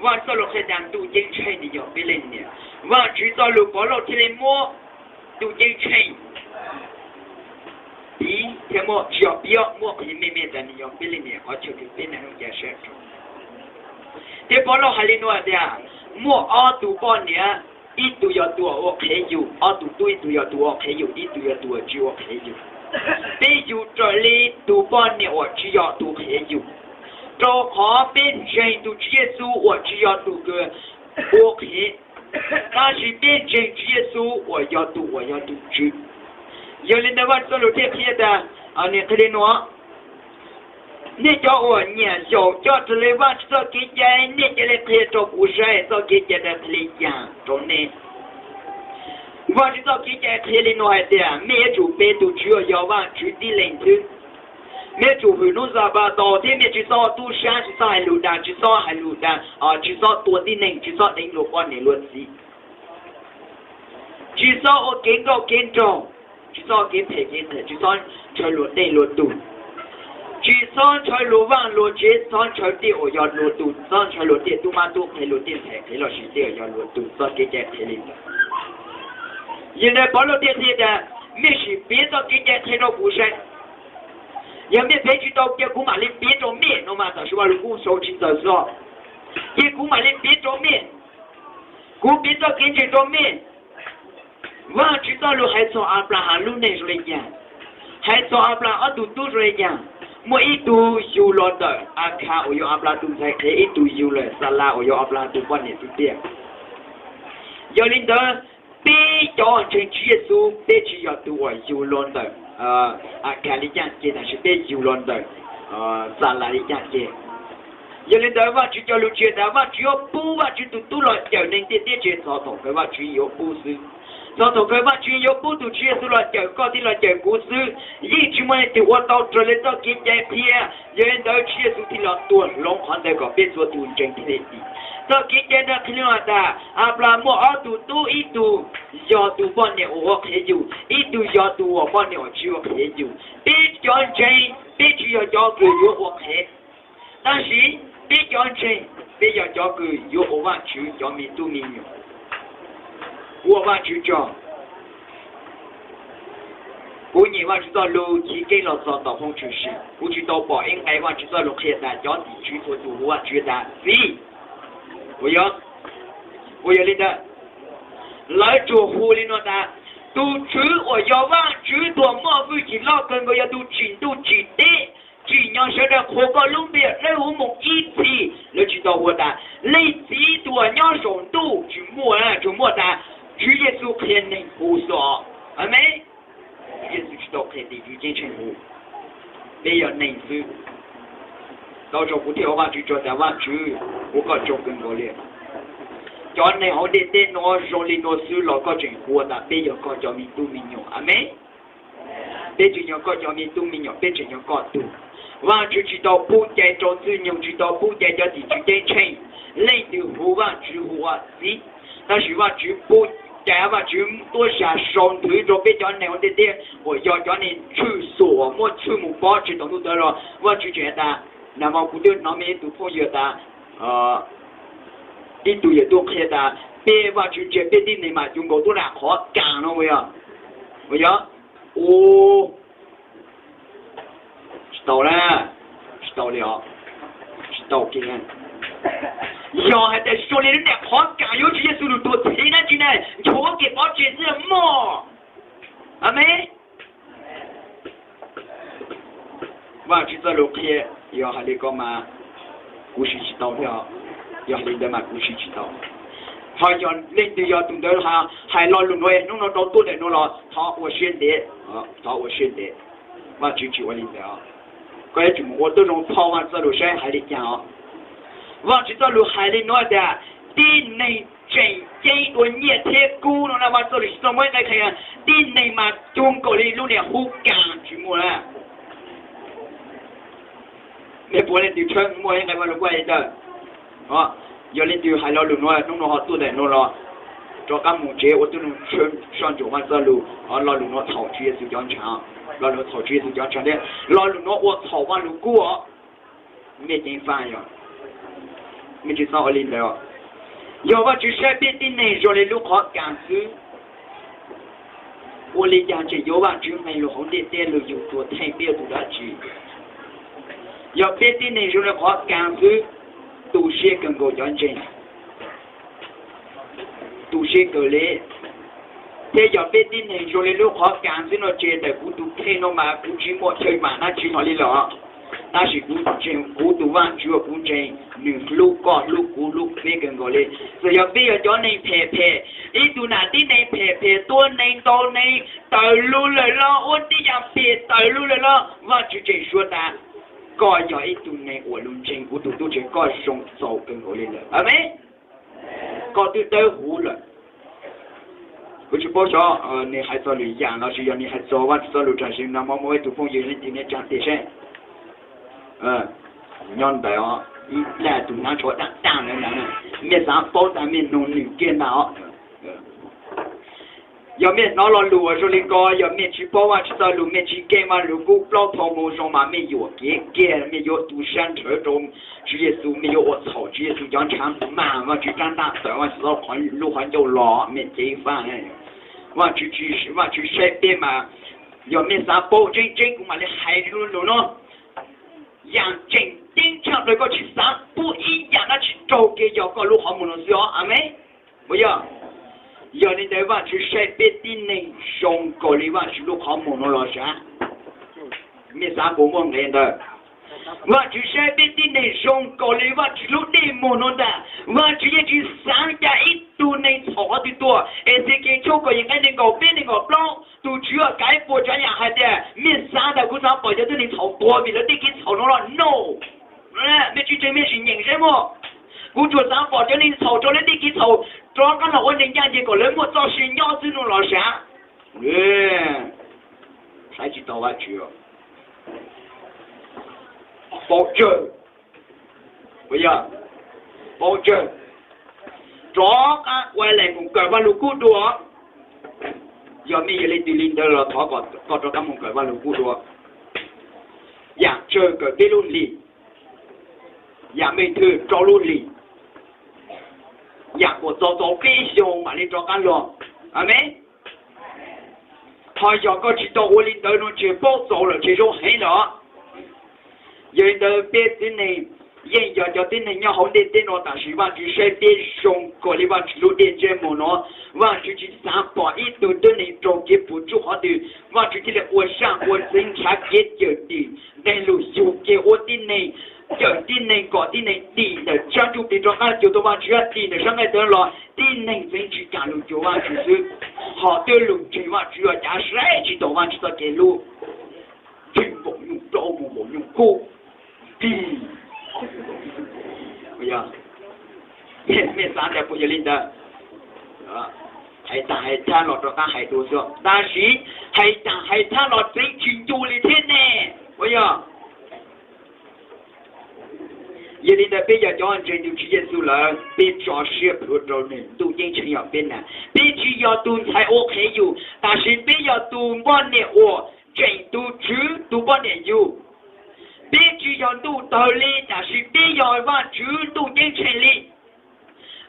Vajtswv txoj lus qhia tas Ntuj Ceeb Tsheej nws yog peb leej niam. Vajtswv txoj lus Pov Lauj thiaj li muab Ntuj Ceeb Tsheej piv thiab muab, tsis yog piv, muab qhia meej meej tas nws yog peb leej niam qhov chaw kws peb niaj hnub ca siab rau. Thiab Pov Lauj hais li no tias, muaj ob tug poj niam, ib tug yog tus uas ua qhev yus, ob tug tub ib tug yog tus ua qhev yus, ib tug yog tus uas tsis ua qhev yus. Peb yus raws li tus poj niam uas tsis yog tus qhev yus, rau qhov peb ntseeg tus Tswv Yexus uas tsis yog tus kws ua qhev, tab sis peb ntseeg Tswv Yexus uas yog tus uas yog tus Tswv. Yog li ntawd Vajtswv txoj lus thiaj qhia tas, nws qhia li no, nej cov uas nyiam xyaum coj raws li Vajtswv txoj kev cai, nej cia li qhia rau kuv saib txoj kev cai ntawd qhia li cas rau nej. Vajtswv txoj kev cai qhia li no hais tias mej yuav tsum pe tus Tswv uas yog Vajtswv tib leeg xwb. Mej yuav tsum hwm hnub Xanpataus thiab mej tsis txhob tub sab, tsis txhob hais lus dag, tsis txhob hais lus dag, tsis txhob tua tib neeg, tsis txhob deev luag poj niam luag txiv, tsis txhob ua kev nkauj kev nraug, tsis txhob kev phem kev qias, tsis txhob ntshaw luag dej luag tug, tsis txhob ntshaw luag vaj luag tsev, txhob ntshaw tej uas yog luag tug, txhob ntshaw luag tej tub mab tub qhe, luag tej ntxhais qhev lossis tej uas yog luag tug, txoj kev cai qhia li ntawd. Yog li ntawd Pov Lauj thiaj qhia tas, mej sim piav txoj kev cai qhia rau kuv saib. Yog mej piav tsis tau ces kuv mam li piav rau mej no mas tam sim Vaj Lug Kub sau tsis txawm xwb. Ces kuv mam li piav rau mej, kuv piav txoj kev ntseeg rau mej. Vajtswv txoj lus hais txog Anplas lub neej zoo li cas, hais txog Anplas ob tug tub zoo li cas. Muaj ib tug yug los ntawm Akhas uas yog Anplas tus ntxhais qhev, ib tug yug lawm Xalas uas yog Anplas tus poj niam tiag tiag. Yog li ntawd, peb cov ntseeg Tswv Yexus peb tsis yog tus uas yug los ntawm Akhas li caaj ceg, tab sis peb yug los ntawm Xalas li caaj ceg. Yog li ntawd Vajtswv cov lus qhia tas Vajtswv yuav pub Vajtswv tus tub los cawm neeg ntiaj teb tse, txog thaum kawg Vajtswv yuav pub xwb. Txog thaum kawg Vajtswv yuav pub tus Tswv Yexus los cawm koj thiab los cawm kuv xwb. Yeej tsis muaj leej twg ua tau raws li txoj kev cai qhia. Yog li ntawd Tswv Yexus thiaj los tuag hloov qhov ntawd kom peb txhua tus ntseeg thiaj li dim. Txoj kev cai ntawd qhia li no tas Anplas muaj ob tug tub, ib tug yog tus poj niam uas ua qhev yug, ib tug yog tus uas poj niam uas tsis ua qhev yug. Peb cov ntseeg peb tsis yog cov kws yuav ua qhev, tab sis peb cov ntseeg peb yog cov kws yuav ua Vajtswv cov me tub me nyuam. Ua Vajtswv tsaug. Kuv nyeem Vajtswv txoj lus chiv keeb los txog tom phooj ywg tshwm sim, kuv tsis tau pom ib nqe Vajtswv txoj lus qhia tas cov tim tswv txhua tus hu Vajtswv tas txiv. Puas yog? Puas yog li ntawd? Lawv tsuas hu li no tas, tus Tswv uas yog Vajtswv tus uas muaj hwj chim loj kawg nkaus, yog tus tsim ntuj tsim teb, tsim nyog sawv daws qhuas koj lub npe dawb huv mus ib txhis. Lawv tsis tau hu tas leej txiv tus uas nyob saum ntuj, tsis muaj, tsuas muaj tas Tswv Yexus qhia neeg hu xwb os. Amees. Tswv Yexus tsis tau qhia tim Tswv Ceeb Tsheej hu, peb yog neeg xwb. Tau tsaug, kuv thiaj ua Vajtswv tsaug tas Vajtswv, ua koj tsaug kawg nkaus li. Cov neeg hauv ntiaj teb no zoo li no xwb los koj tseem hu tas peb yog koj cov me tub me nyuam. Amees. Peb tseem yog koj cov me tub me nyuam, peb tseem yog koj tug. Vajtswv tsis tau pub cai rau txwj nyoog, tsis tau pub cai cov tim tswv ceeb tsheej, leej twg hu Vajtswv hu ua txiv. Tab sis Vajtswv pub cai, Vajtswv tuab zag sau nthwv rau peb cov neeg ua ntej thiab uas yog cov neeg tshwj xeeb uas muaj tshwj mus pob tsis tau ntuj tawv los Vajtswv tseem has tas, nag hmo kuv twb hnov mej ib tug phooj ywg tas, ib tug yawm tuaj qhia tas peb Vajtswv ntsia peb tib neeg mas cuag nkaus tuab nam qhov kas no uas yog, uas yog, u, tsis tau na, tsis tau li os, tsis tau kiag. Yog hais tias zoo li lub niag qhov kas yuav Tswv Yexus lug tuag txhiv dab tsi ne, nchuav kev pov tseg xwb mog. Amees. Vajtswv txoj lus qhia, yog hais li ko mas kuv siv tsis tau thiab, yog hais li ntawd mas kuv siv tsis tau. Ho yog leej twg yog tus ntawd hais lo lus nuav hnub no rau tuaj ntawm nuav los thov ua siab ntev, thov ua siab ntev. Vajtswv tsis ua li ntawd. Koj yuav tsum mus ua tib zoo phau Vajtswv txoj lus saib hais li cas os. Vajtswv txoj lus hais li nuav tias, tib neeg tseem ceeb dua nyiaj thiab kub no na, Vajtswv txoj lus tsis tau muaj ib qhov qhia tib neeg mas cuag nkaus li lub niag hu kas tsis muaj na. Nej puav leej tshawb muaj ib nqe Vajluskub hais li ntawd. Yog leej twg hais lo lus nuav hnub no ho tuaj ntawm nuav los rov qab mus tsev ua tib zoo soj ntsuam Vajtswv txoj lus, lo lus nuav txhaum Tswv Yexus cov ntshav, lo lus nuav txhaum Tswv Yexus cov ntshav thiab lo lus nuav ua txhaum Vajluskub os. Mej ceev faj yog, mej tsis txhob ua li ntawd. Yog Vajtswv saib peb tib neeg zoo li lub qhov kas xwb, ua li cas tseem yuav Vajtswv nqe lug hauv ntiaj teb lug yug tuag theej peb ua tus dab tsi? Yog peb tib neeg zoo li qhov kas xwb, tu siab kawg nkaus cov ntseeg, tu siab kawg li. Thiab yog peb tib neeg zoo li lub qhov kas xwb no ces ntawm kuv tus kheej no mas kuv tsis muaj chaw vam dab tsi hlo li lawm. Tab sis kuv tus Vajtswv uas kuv ntseeg, nws hlub koj hlub kuv hlub peb kawg nkaus li. Txawm yog peb yog cov neeg phem phem, ib tug nam tib neeg phem phem tua neeg ntaus neeg tawm lug lawm los ua tib yam phem tawm lug lawm los Vajtswv tseem suav tas koj yog ib tug neeg uas lug ntseeg kuv tus tub, ces koj zoo txaus kawg nkaus li lawm. Amees. Koj twb dawb huv lawm. Kuv tsis paub xyov nws hais txog lwm yam los sis yog nws hais txog Vajtswv txoj lus tam sim no. Muaj ib tug phooj ywg leej twg nyob tsa tes saib, nyob ntawd os, ib plaj tug hnab tshuav daj daj ntawd na, mej xav paub tas mej nug nws kiag ntag os. Yog mej hnov lo lus uas zoo li ko, yog mej tsis paub Vajtswv txoj lus, mej tsis keej Vajluskub plaub thoo moo zoo mas mej yuam kev kiag, mej yuav tu sab nrhawv rau Tswv Yexus, mej yuav ua txhaum Tswv Yexus cov ntshav mas Vajtswv rab ntaj tawm Vajtswv lub qhov ncauj los, mej ceev faj. Vajtswv, Vajtswv saib peb mas, yog mej xav paub tseeb tseeb kuv mam li hais lus no. Yam tseem ceeb tshaj plaws koj tsis xav pub ib yam dab tsi raug kiag yog koj lub qhov muag no xwb os. Amees. Puas yog? Yog li ntawd Vajtswv saib peb tib neeg zoo nkaus li Vajtswv lub qhov muag no los sav? Mej xav puas muaj nqe ntawd? Vajtswv saib peb tib neeg zoo nkaus li Vajtswv lub dej muag no ntag. Vajtswv yeej tsis xav cas ib tug neeg txhaum qhov twg tuag. Exekiel tshooj kaum yim nqe nees nkaum peb nees nkaum plaub, tus Tswv kav puas tsav yam hais tias, mej xav tas kuv xav pom cov tib neeg txhaum tuag vim lawv tej kev txhaum no los? No. Mej tsis ntseeg mej sim nyeem saib mog. Kuv tsuas xav pom cov neeg txhaum rau lawv tej kev txhaum rov qab los ua neeg ncaj ncees kom lawv muaj txoj sia nyob xwb no los sav? Saib tsis taus Vajtswv. Paub tsawg, paub tsawg, rov qab ua lam mus kawm Vajluskub dua. Yog mej yog leej twg li ntawd los thov koj rov qab mus kawm Vajluskub dua. Yam tsawg kawm peb lub hlis, yam meej twg rau lub hlis, yam uas txaus txaus peb xyoos mam li rov qab los. Amees. Ho yog koj tsis tau ua li ntawd no ces paub txaus lawm ces zoo heev lawm. Yog li ntawd peb tib neeg yeej yog cov tib neeg nyob hauv ntiaj teb no tam sim Vajtswv saib peb zoo nkaus li Vajtswv lub dej ntsej muag no. Vajtswv tsis xav pom ib tug tib neeg raug kev puas tsuaj qhov twg, Vajtswv thiaj li ua zaj ua txeev nrhav kev cawm dim, nqe lus yug kiag ua tib neeg, cawm tib neeg kom tib neeg dim ntawm sab ntsuj plig rov qab cuag tau Vajtswv, dim ntawm sab nqaij tawv los tib neeg txeev tsis kam lug cuag Vajtswv xwb. Ho twb lug ntseeg Vajtswv los cav saib tsis taus Vajtswv txoj kev hlub, ntseeg npaum nyuj plaub mus npaum nyuj kub. Tig, mej xav tas puas yog li ntawd? Hais tag hais thab los rov qab hais dua xwb, tab sis hais tag hais thab los txeev tsis ncu li thiab ne. Puas yog? Yog li ntawd peb yog cov ntseeg tus Tswv Yexus lawm, peb tso siab plhuav rau nws, ntuj ceeb tsheej yog peb nag. Peb tsis yog tus ntxhais ua qhev yus, tab sis peb yog tus poj niam uas tseem tus Tswv tus poj niam yug. Peb tsis yog ntuj tawg li, tab sis peb yog Vajtswv ntuj ceeb tsheej li.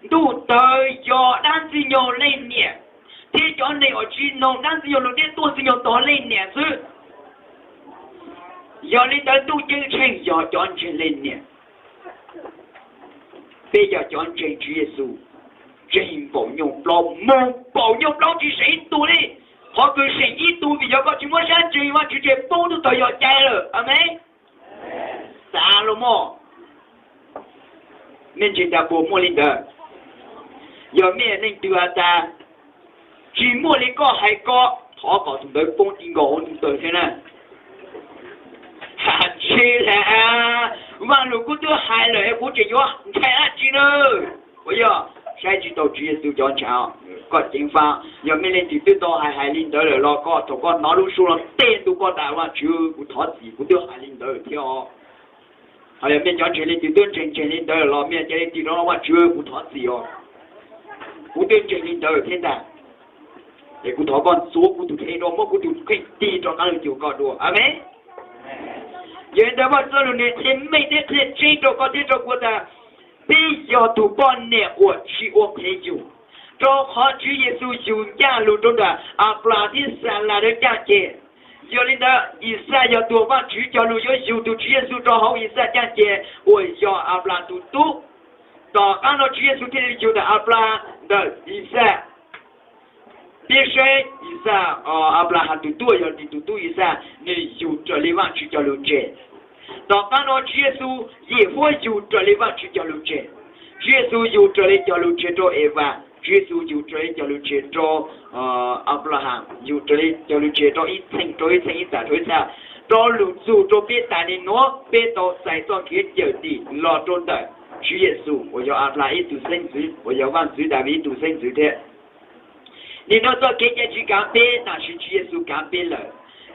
Ntuj tawg yog dab ntxwg nyoog leej niam, thiab cov neeg uas tsis mloog dab ntxwg nyoog lus thiab tuaj ntxwg nyoog tog leej niam xwb. Yog li ntawd ntuj ceeb tsheej yog cov ntseeg leej niam. Peb yog cov ntseeg Tswv Yexus, ntseeg npaum nyuj plaub, mloog npaum nyuj plaub tsis seem ib tug li. Qhov kws seem ib tug vim yog koj tsis muab sab ntseeg, Vajtswv ces poob tug tawg yog cai lawm. Amees. Xav los mas, nej ntseeg tas puas muaj li ntawd? Yog mej leej twg has tas tsis muaj li koj hais ko, thov kom tus ntawd poob ti nkaus hauv ntug tawg thiab na. Tsis li, Vaaj Lug kuv twb hais lawm es kuv tseem yuav ntshai dab tsi na? Uas yog saib tsis taus Tswv Yexus cov ntshav, koj ceev faj. Yog mej leej twg twb tau hais hais li ntawd lawm los koj thaum koj hnov lub suab los tej ntu koj tas, Vaajtswv kuv thov txim, kuv twb hais li ntawd thiab os. Ho yog mej cov ntseeg leej twg twb ntseeg ntseeg li ntawd lawm los mej cia li tig rov, Vaajtswv kuv thov txim os, kuv twb ntseeg li ntawd thiab ntag. Es kuv thov koj ntxuav kuv tus kheej dua, muab kuv tus kheej tig rov qab los cuag koj dua. Amees. Yog li ntawd Vajtswv txoj lus nws qhia meej thiab qhia tseeb rau koj thiab rau kuv tas, peb yog tus poj niam uas tsis ua qhev yus, rau qhov Tswv Yexus yug ncaj lug rau ntawm Anplas thiab Xalas lawv caj ces. Yog li ntawd Ixaj yog tus Vaajtswv cog lug yuav yug tus Tswv Yexus rau hauv Ixaj caj ces uas yog Anplas tus tub. Tom qab no Tswv Yexus thiaj li yug ntawm Anplas ntawm Ixaj. Peb saib Ixaj, Anplas has tus tub yog tus tub Ixaj, nws yug raws li Vaajtswv cog lug tseg. Tom qab no Tswv Yexus yim huab yug raws li Vaajtswv cog lug tseg. Tswv Yexus yug raws li cog lug tseg rau Evas, Tswv Yexus yug raws li cog lug tseg rau Anplahas, yug raws li cog lug tseg rau ib txheej rau ib txheej, ib txhab rau ib txhab, rau lug txug rau peb tas li nuav peb tau txais txoj kev cawm dim los rau ntawm Tswv Yexus uas yog Anplas ib tug xeeb ntxwv, uas yog Vaajntxwv Daviv ib tug xeeb ntxwv thiab. Nim no txoj kev cai tsis kaav peb, tab sis Tswv Yexus kaav peb lawm.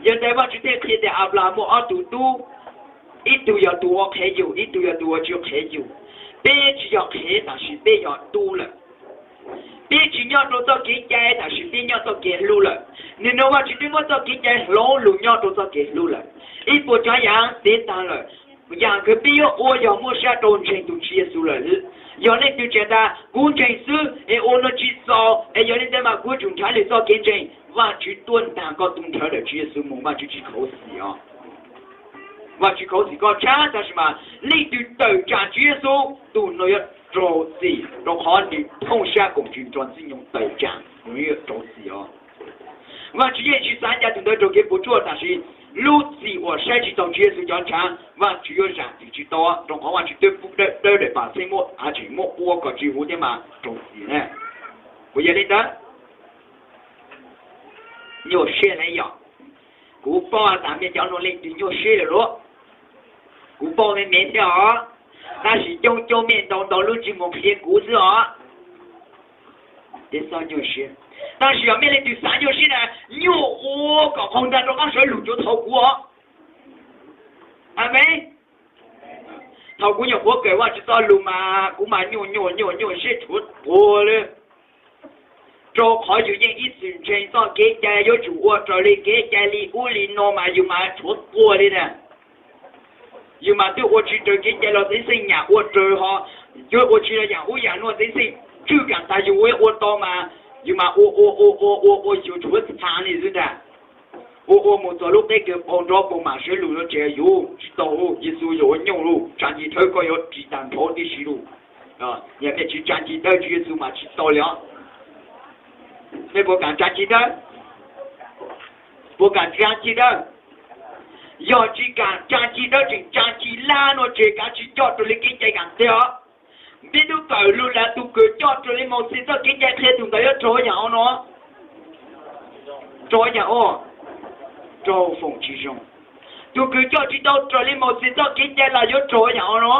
Yog ntawd Vaajtswv thiaj qhia tias Anplas muaj ob tug tub, ib tug yog tus ua qhev yug, ib tug yog tus ua tsis qhev yug. Peb tsis yog qhev, tab sis peb yog tub lawm. Peb tsis nyob rau txoj kev cai, tab sis peb nyob txoj kev hlub lawm. Nim no Vaajtswv twb muab txoj kev cai hloov lug nyob rau txoj kev hlub lawm. Ib puas tsav yaav tev taag lawm. Yaam kws peb yuav ua yog muab sab rau ntseeg tus Tswv Yexus lawm. Yog leej twg tseem tas kuv ntseeg xwb es ua nuav tsis txaus es yog li ntawd mas kuv yuav tsum nrhav lwm txoj kev ntseeg, Vaajtswv tuaj ntaag koj tu nrhawv ntawm Tswv Yexus moog, Vaajtswv tsis khuv xim os. Vaajtswv khuv xim koj tshab, tab sis mas leej twg tawm tsaam Tswv Yexus, tug nuav yuav raug txim, rau qhov nws thooj sab koom tsis nrog ntxwg nyoog tawm tsaam, nws yuav raug txim os. Vaajtswv yeej tsis xav ca tug ntawd raug kev puas tsuaj, tab sis lub txim uas saib tsis taus Tswv Yexus cov ntshav, Vaajtswv yuav zaam txim tsis tau, rau qhov Vaajtswv twb pub dawb dawb daim pam txheeb muab, tseem muab ua kom tsis huv thiab mas raug txim na. Kuv yog li ntawd, nyuaj siab lawm yog. Kuv paub tas mej cov nuav leej twg nyuaj siab lawm lauj. Kuv paub me me thiab os, tab sis coob coob mej ntau ntau lub ntsej muag qhia kuv xwb os. Tej txhob nyuaj siab, tab sis yog mej leej twg xav nyuaj siab na, nyuaj ua kom qaug ntaag rov qaab sawv lug cuav thaum kuv os. Amees. Thaum kuv nyuam qhuav kawm Vaajtswv txoj lug mas kuv mas nyuaj nyuaj nyuaj nyuaj siab tshuav quas li. Rau qhov yus yeej ib txwm ntseeg txoj kev cai, yuav tsum ua raws li kev cai li ub li no mas yus mas tshuav quas li na. Yus mas twb ua tsis raws kev cai los txawm ib xeej nyam ua raws, ho yuav ua tsis raws yaam ub yaam no txawm ib xeej tswj kaam tas yus ua ua tau mas yus mas ua ua ua ua ua ua yus tshuav txha li xwb ntag. Ua ua mus txog lub qeb kawg paug nrov paug mam sawv lug no ces yus tsis tau, Yexus yog ua nyuj lug, tsa ncig dawb koj yuav ris tag nrho tib si lug. Yog mej tsis tsa ncig dawb Tswv Yexus mas tsis tau li os. Mej puas kaam tsa ncig dawb? Puas kaam tsa ncig dawb? Yog tsis kaam tsa ncig dawb, tseem tsa ncig lab no ces kav tsij coj raws li kev cai kaam teg os. Peb tub kawm lug tas tug kws coj raws li Mauxes txoj kev cai qhia tug ntawd yuav raug yaam ua no, raug yaam ua, raug foom tsis zoo. Tug kws coj tsis tau raws li Mauxes txoj kev cai los yuav raug yaam ua no,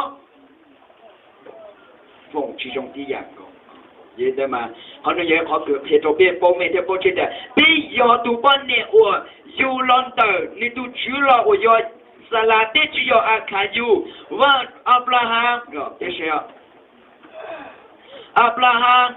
foom tsis zoo tib yam nkaus. Qhov no yog qhov kws qhia rau peb paub meej thiab paub tseeb tas peb yog tug poj niam uas yug los ntawm nwg tug tswv los uas yog Xalas teb tsis yog Akhav yug, Vaj Anplahas, Anplahas,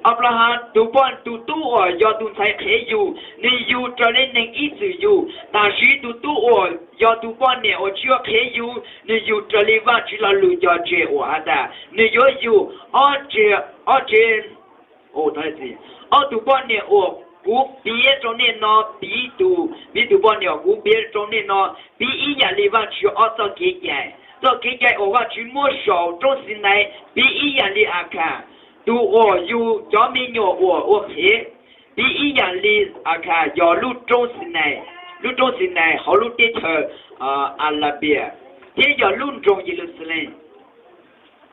Anplahas tus poj, tus tub uas yog tus ntxhais qhev yug, nws yug raws li neeg ib txwm yug. Tab sis tus tub uas yog tus poj niam uas tsis yog qhev yug, nws yug raws li Vajtswv lo lus cog tseg uas has tas nws yuav yug ob tse, ob tse, ob tug poj niam uas kuv piav rau nej no, piv tus, piv tus poj niam uas kuv piav rau nej no, piv ib yam li Vajtswv ob txoj kev cai, txoj kev cai uas Vajtswv muab saum roob Xinais, piv ib yam li Akhav, tus uas yug cov me nyuam uas ua qhev, piv ib yam li Akhav yog lub roob Xinais, lub roob Xinais hauv lub teb chaws Alabia, thiab yog lub nroog Yeluxalees.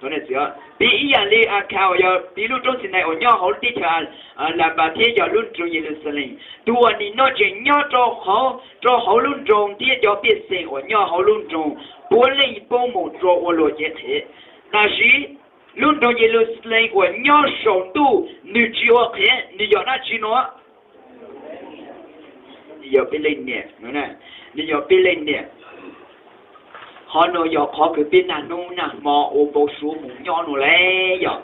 Piv ib yam li Akhav uas yog piv lub roob Xinais uas nyob hauv lub teb chaws Alabia thiab yog lub nroog Yeluxalees. Tus uas nim no tseem nyob rau hauv, rau hauv lub nroog thiab cov pej xeem uas nyob hauv lub nroog puav leej poob mus rau ua luam cev qhev. Tab sis lub nroog Yeluxalees uas nyob saum ntuj, nws tsis ua qhev, nws yog dab tsi no? Nws yog peb leej niam, nws yog peb leej niam. Qhov no yog qhov kws peb nag hnub nag hmo ua npau suav mus nyob no lauj. Yog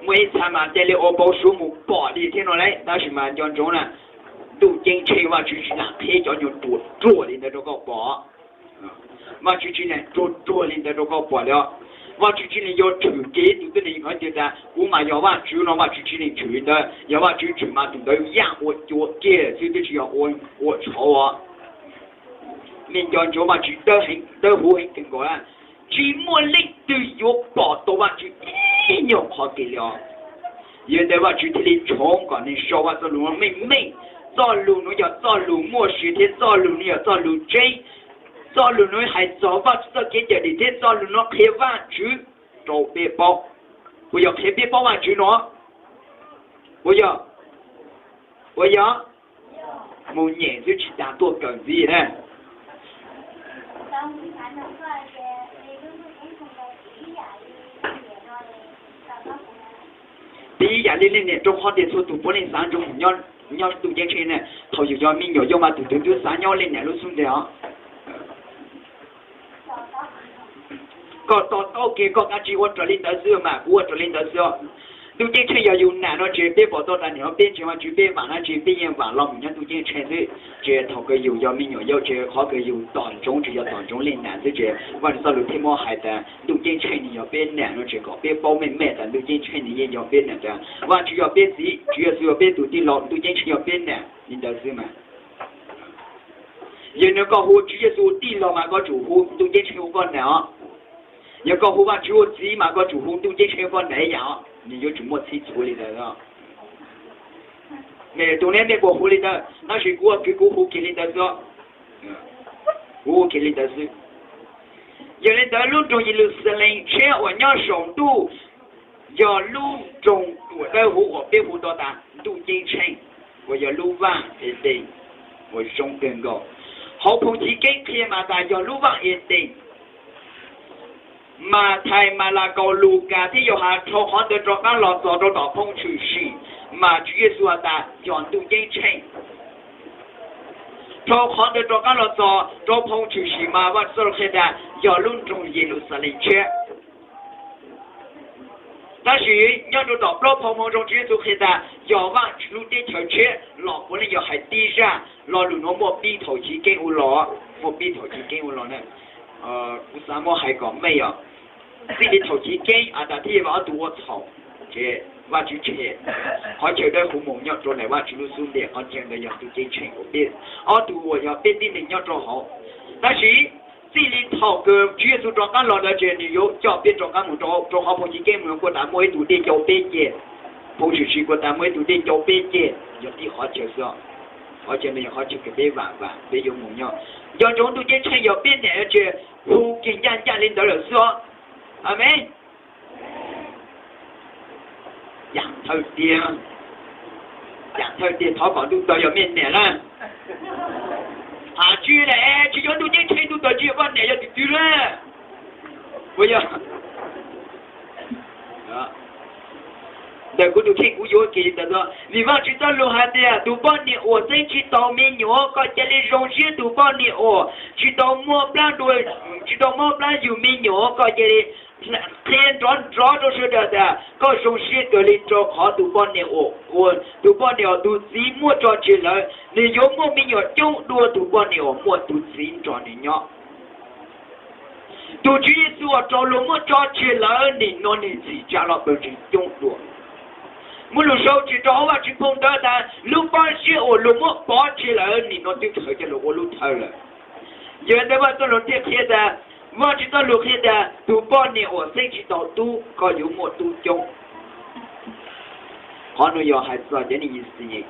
muaj ib txha mas cia li ua npau suav mus pom li thiab no lauj, tab sis mas nco ntsoov na, ntuj ceeb tsheej Vajtswv tsis lam qheb cov nyuag ruam ruam li ntawd rau koj pom. Vajtswv tsis lam ruam ruam li ntawd rau koj pom li os. Vajtswv tsis lam yuav tshwm kiag ib tug tib neeg qhov tias tas kuv mas yog Vajtswv no, Vajtswv tsis lam tshwm li ntawd. Yog Vajtswv tshwm mas tus ntawd yaj ua cua kiag xwb twb tsis yog ua tshauv os. Nej nco ntsoov Vajtswv dawb huv heev kawg nkaus, tsis muaj leej twg yuav pom tau Vajtswv ib nyuag qhov kiag li os. Yog li ntawd Vajtswv thiaj li tshoov kom neeg sau Vajtswv txoj lus no meej meej. Txoj lus no yog txoj lus muaj sia thiab txoj lus no yog txoj lus tseeb. Txoj lus no hais txog Vajtswv txoj kev cawm dim thiab txoj lus no qhia Vajtswv rau peb paub. Puas yog qhia peb paub Vajtswv no? Puas yog? Puas yog? Mus nyem xwb tsis tas tuaj kawm ntxiv na. Piv ib yam li leej niam rau qhov tias txhua tus puav leej xav ntsoov mus nyob ntuj ceeb tsheej na. Thaum yus yog me nyuam yaus mas tus twg twb xav nyob leej niam lub xub ntiag os. Koj to taub kiag koj kav tsij ua raws li ntawd xwb mas kuv ua raws li ntawd xwb os. Ntuj ceeb tsheej yog yus nam no ces peb pom tau tas nim no peb ntseeg Vajtswv peb vam no ces peb yeej vam los mus nyob ntuj ceeb tsheej xwb. Ces thaum kawg yus yog me nyuam yaus ces qhov kawg yus tos ntsoov tsis yog tos ntsoov leej nam xwb ces Vajtswv txoj lus thiaj muab hais tas ntuj ceeb tsheej nws yog peb nam no ces kom peb paub meej meej tas ntuj ceeb tsheej nws yeej yog peb nam tas Vajtswv yog peb txiv, Tswv Yexus yog peb tus tij laug, ntuj ceeb tsheej yog peb nam li ntawd xwb mas. Yog nws koj hu Tswv Yexus ua tij laug mas koj tsum hu ntuj ceeb tsheej ua koj nam os. Yog koj hu Vajtswv ua txiv mas koj tsum hu ntuj ceeb tsheej ua koj nam ib yam os, nws yuav tsum muaj txhij txhua li ntawd. Mej tus neb mej puas hu li ntawd? Tab sis kuv ua kwv kuv hu kiag li ntawd xwb. Kuv hu kiag li ntawd xwb. Yog li ntawd lub nroog Yeluxalees tshiab uas nyob saum ntuj yog lub nroog uas dawb huv uas peb hu tau tas ntuj ceeb tsheej, uas yog lub vaj Edees uas zoo kawg nkaus. Hauv Phau Chiv Keeb qhia mas tas yog lub vaj Edees. Mathais, Malakaus, Lukas thiab Yauhas dhau qhov ntawd rov qab los txog rau tom Phau Tshwm Sim, mas Tswv Yexus has tas yog ntuj ceeb tsheej. Dhau qhov ntawd rov qab los txog rau Phau Tshwm Sim mas Vaj Txwj Laug qhia tas yog lub nroog Yeluxalees tshiab. Tab sis nyob rau tom plaub Phau Moo Zoo Tswv Yexus qhia tas yog Vajtswv lub teb chaws tshiab los puav leej yog hais tib zaj. Lo lus nuav muaj pib thaum chiv keeb ua los, muaj pib thaum chiv keeb ua los na. Kuv xav muab hais kom meej yog txij li thaum chiv keeb Adas thiab Evas ob tug ua txhaum, ces Vajtswv tshem qhov chaw dawb huv mus nyob rau ntawm Vajtswv lub xub ntiag, qhov chaw ntawd yog ntuj ceeb tsheej uas peb ob tug uas yog peb tib neeg nyob rau hauv. Tab sis txij li thaum kws Tswv Yexus rov qab los ntawd ces nws yuav coj peb rov qab mus rau, rau qhov Phau Chiv Keeb mus kuj tas muaj ib tug dej cau peb ceg. Phau Tshwm Sim kuj tas muaj ib tug dej cau peb ceg, yog tib qhov chaw xwb. Qhov chaw ntawd yog qhov chaw kws peb vam vam peb yuav mus nyob. Nco ntsoov ntuj ceeb tsheej yog peb nam no ces hu kiag ncaj ncaj li ntawd lawm xwb os. Amees. Yam thawj tiag, yam thawj tiag thov kom ntuj tawg yog mej nam na. Has tsis na, tsis yog ntuj ceeb tsheej ntuj tawg tsis yog koj nam yog twg twg na. Puas yog? Ntawm kuv tus kheej kuv yuav kiag li ntawd xwb, vim Vajtswv txoj lus hais tias tus poj niam uas xeeb tsis tau me nyuam kom cia li zoo siab tus poj niam uas tsis tau muaj plab dua, tsis tau mob plab yug me nyuam kom cia li qhia nrov nrov rau sawv daws tias koj zoo siab kawg li, rau qhov tus poj niam uas, tus poj niam uas tus txiv muab tso tseg lawm nws yuav muaj me nyuam coob dua tus poj niam uas muaj tus txiv nrog nws nyob. Tus Tswv Yexus uas raug luag muab tso tseg lawm nim no nws txhim tsa los pawg ntseeg coob dua. Muaj lus sau tsis rau hauv Vajtswv phau ntawv tas lub pob zeb uas luag muab pov tseg lawm nim no twb khaws coj los ua lub thawj lawm. Yog li ntawd Vajtswv txoj lus thiaj qhia tas, Vajtswv txoj lus qhia tas tus poj niam uas xeeb tsis tau tub koj yuav muaj tub coob. Qhov no yog hais txog cov niam txiv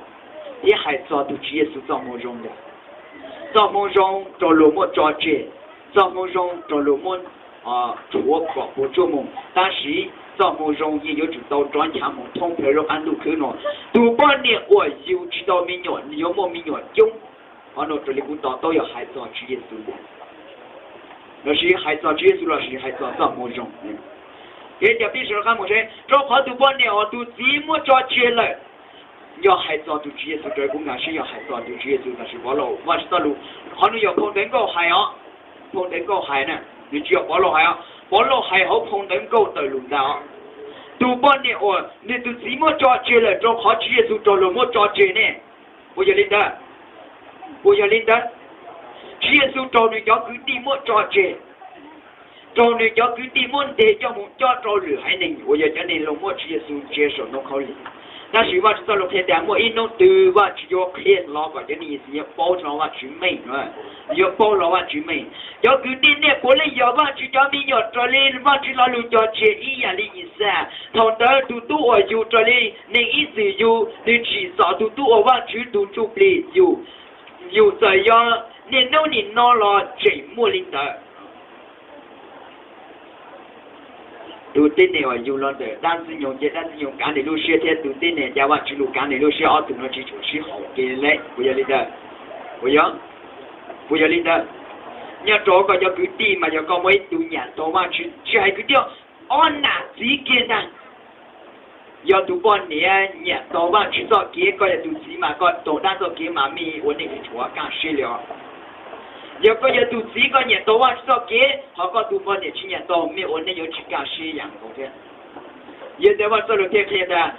thiab hais txog tus Tswv Yexus txoj moo zoo ntag. Txoj moo zoo raug luag muab tso tseg, txoj moo zoo raug luag muab rhuav kom puas tsuaj mus, tab sis txoj moo zoo yeej yuav tsum tau nrov ncha mus thoob plaws lub qab ntuj khwb no. Tus poj niam uas yug tsis tau me nyuam nws yuav muaj me nyuam coob. Qhov no raws li kuv to taub yog hais txog Tswv Yexus ntag, lossis hais txog Tswv Yexus lossis hais txog txoj moo zoo. Kev cov pib sawv rov qab mus seb, rau qhov tus poj niam uas tus txiv muab tso tseg lawm, yog hais txog tus Tswv Yexus raws kuv nkag siab yog hais txog tus Tswv Yexus tam sim Pov Lauj Vajtswv txoj lus. Qhov no yog phau ntawv nkauj hais os, phau ntawv nkauj hais na, nws tsis yog Pov Lauj hais os, Pov Lauj hais hauv phau ntawv nkauj tawm lus ntag os. Tus poj niam uas nws tus txiv muab tso tseg lawm rau qhov Tswv Yexus raug luag muab tso tseg ne. Puas yog li ntawd? Puas yog li ntawd? Tswv Yexus raug nws cov kwv tij muab tso tseg, raug nws cov kwv tij muab ntes coj mus cob rau lwm haiv neeg uas yog cov neeg los muab Tswv Yexus ntsia saum ntoo khaub lig. Tab sis Vajtswv txoj lus qhia tias muaj ib hnub twg Vajtswv yuav qhia hlo kom cov neeg Yixayees paub hlo Vajtswv meej, yuav paub hlo Vajtswv meej. Cov kwv tij, nej puav leej yog Vajtswv cov me nyuam raws li Vajtswv lo lus cog tseg ib yam li Yixayees. Thaum ntawd tus tub uas yug raws li neeg ib txwm yug, nws tsim txom tus tub uas Vajtswv tus ntsuj plig yug. Yus txawm yog niaj hnub nim no los tseem muaj li ntawd. Tus tib neeg uas yug los ntawm dab ntxwg nyoog ces dab ntxwg nyoog kav nws lub siab thiab tus tib neeg uas Vajtswv lus kav nws lub siab, ob tug no tsis tshua sib haum kiag li. Puas yog li ntawd? Puas yog? Puas yog li ntawd? Nyob rau koj cov kwv tij mas yog koj muaj ib tug nyiam tau Vajtswv, tsis hais kwv tij, ob nam txiv kiag ntag. Yog tus poj niam nyiam tau Vajtswv txoj kev, koj yog tus txiv mas koj taug dab txoj kev mas mej ua neej tsis tshua kaj siab li os. Yog koj yog tus txiv koj nyiam tau Vajtswv txoj kev, ho koj tus poj niam tsis nyiam tau, mej ua neej yuav tsis kaj siab ib yam nkaus thiab. Yog li ntawd Vajtswv txoj lus thiaj qhia tas,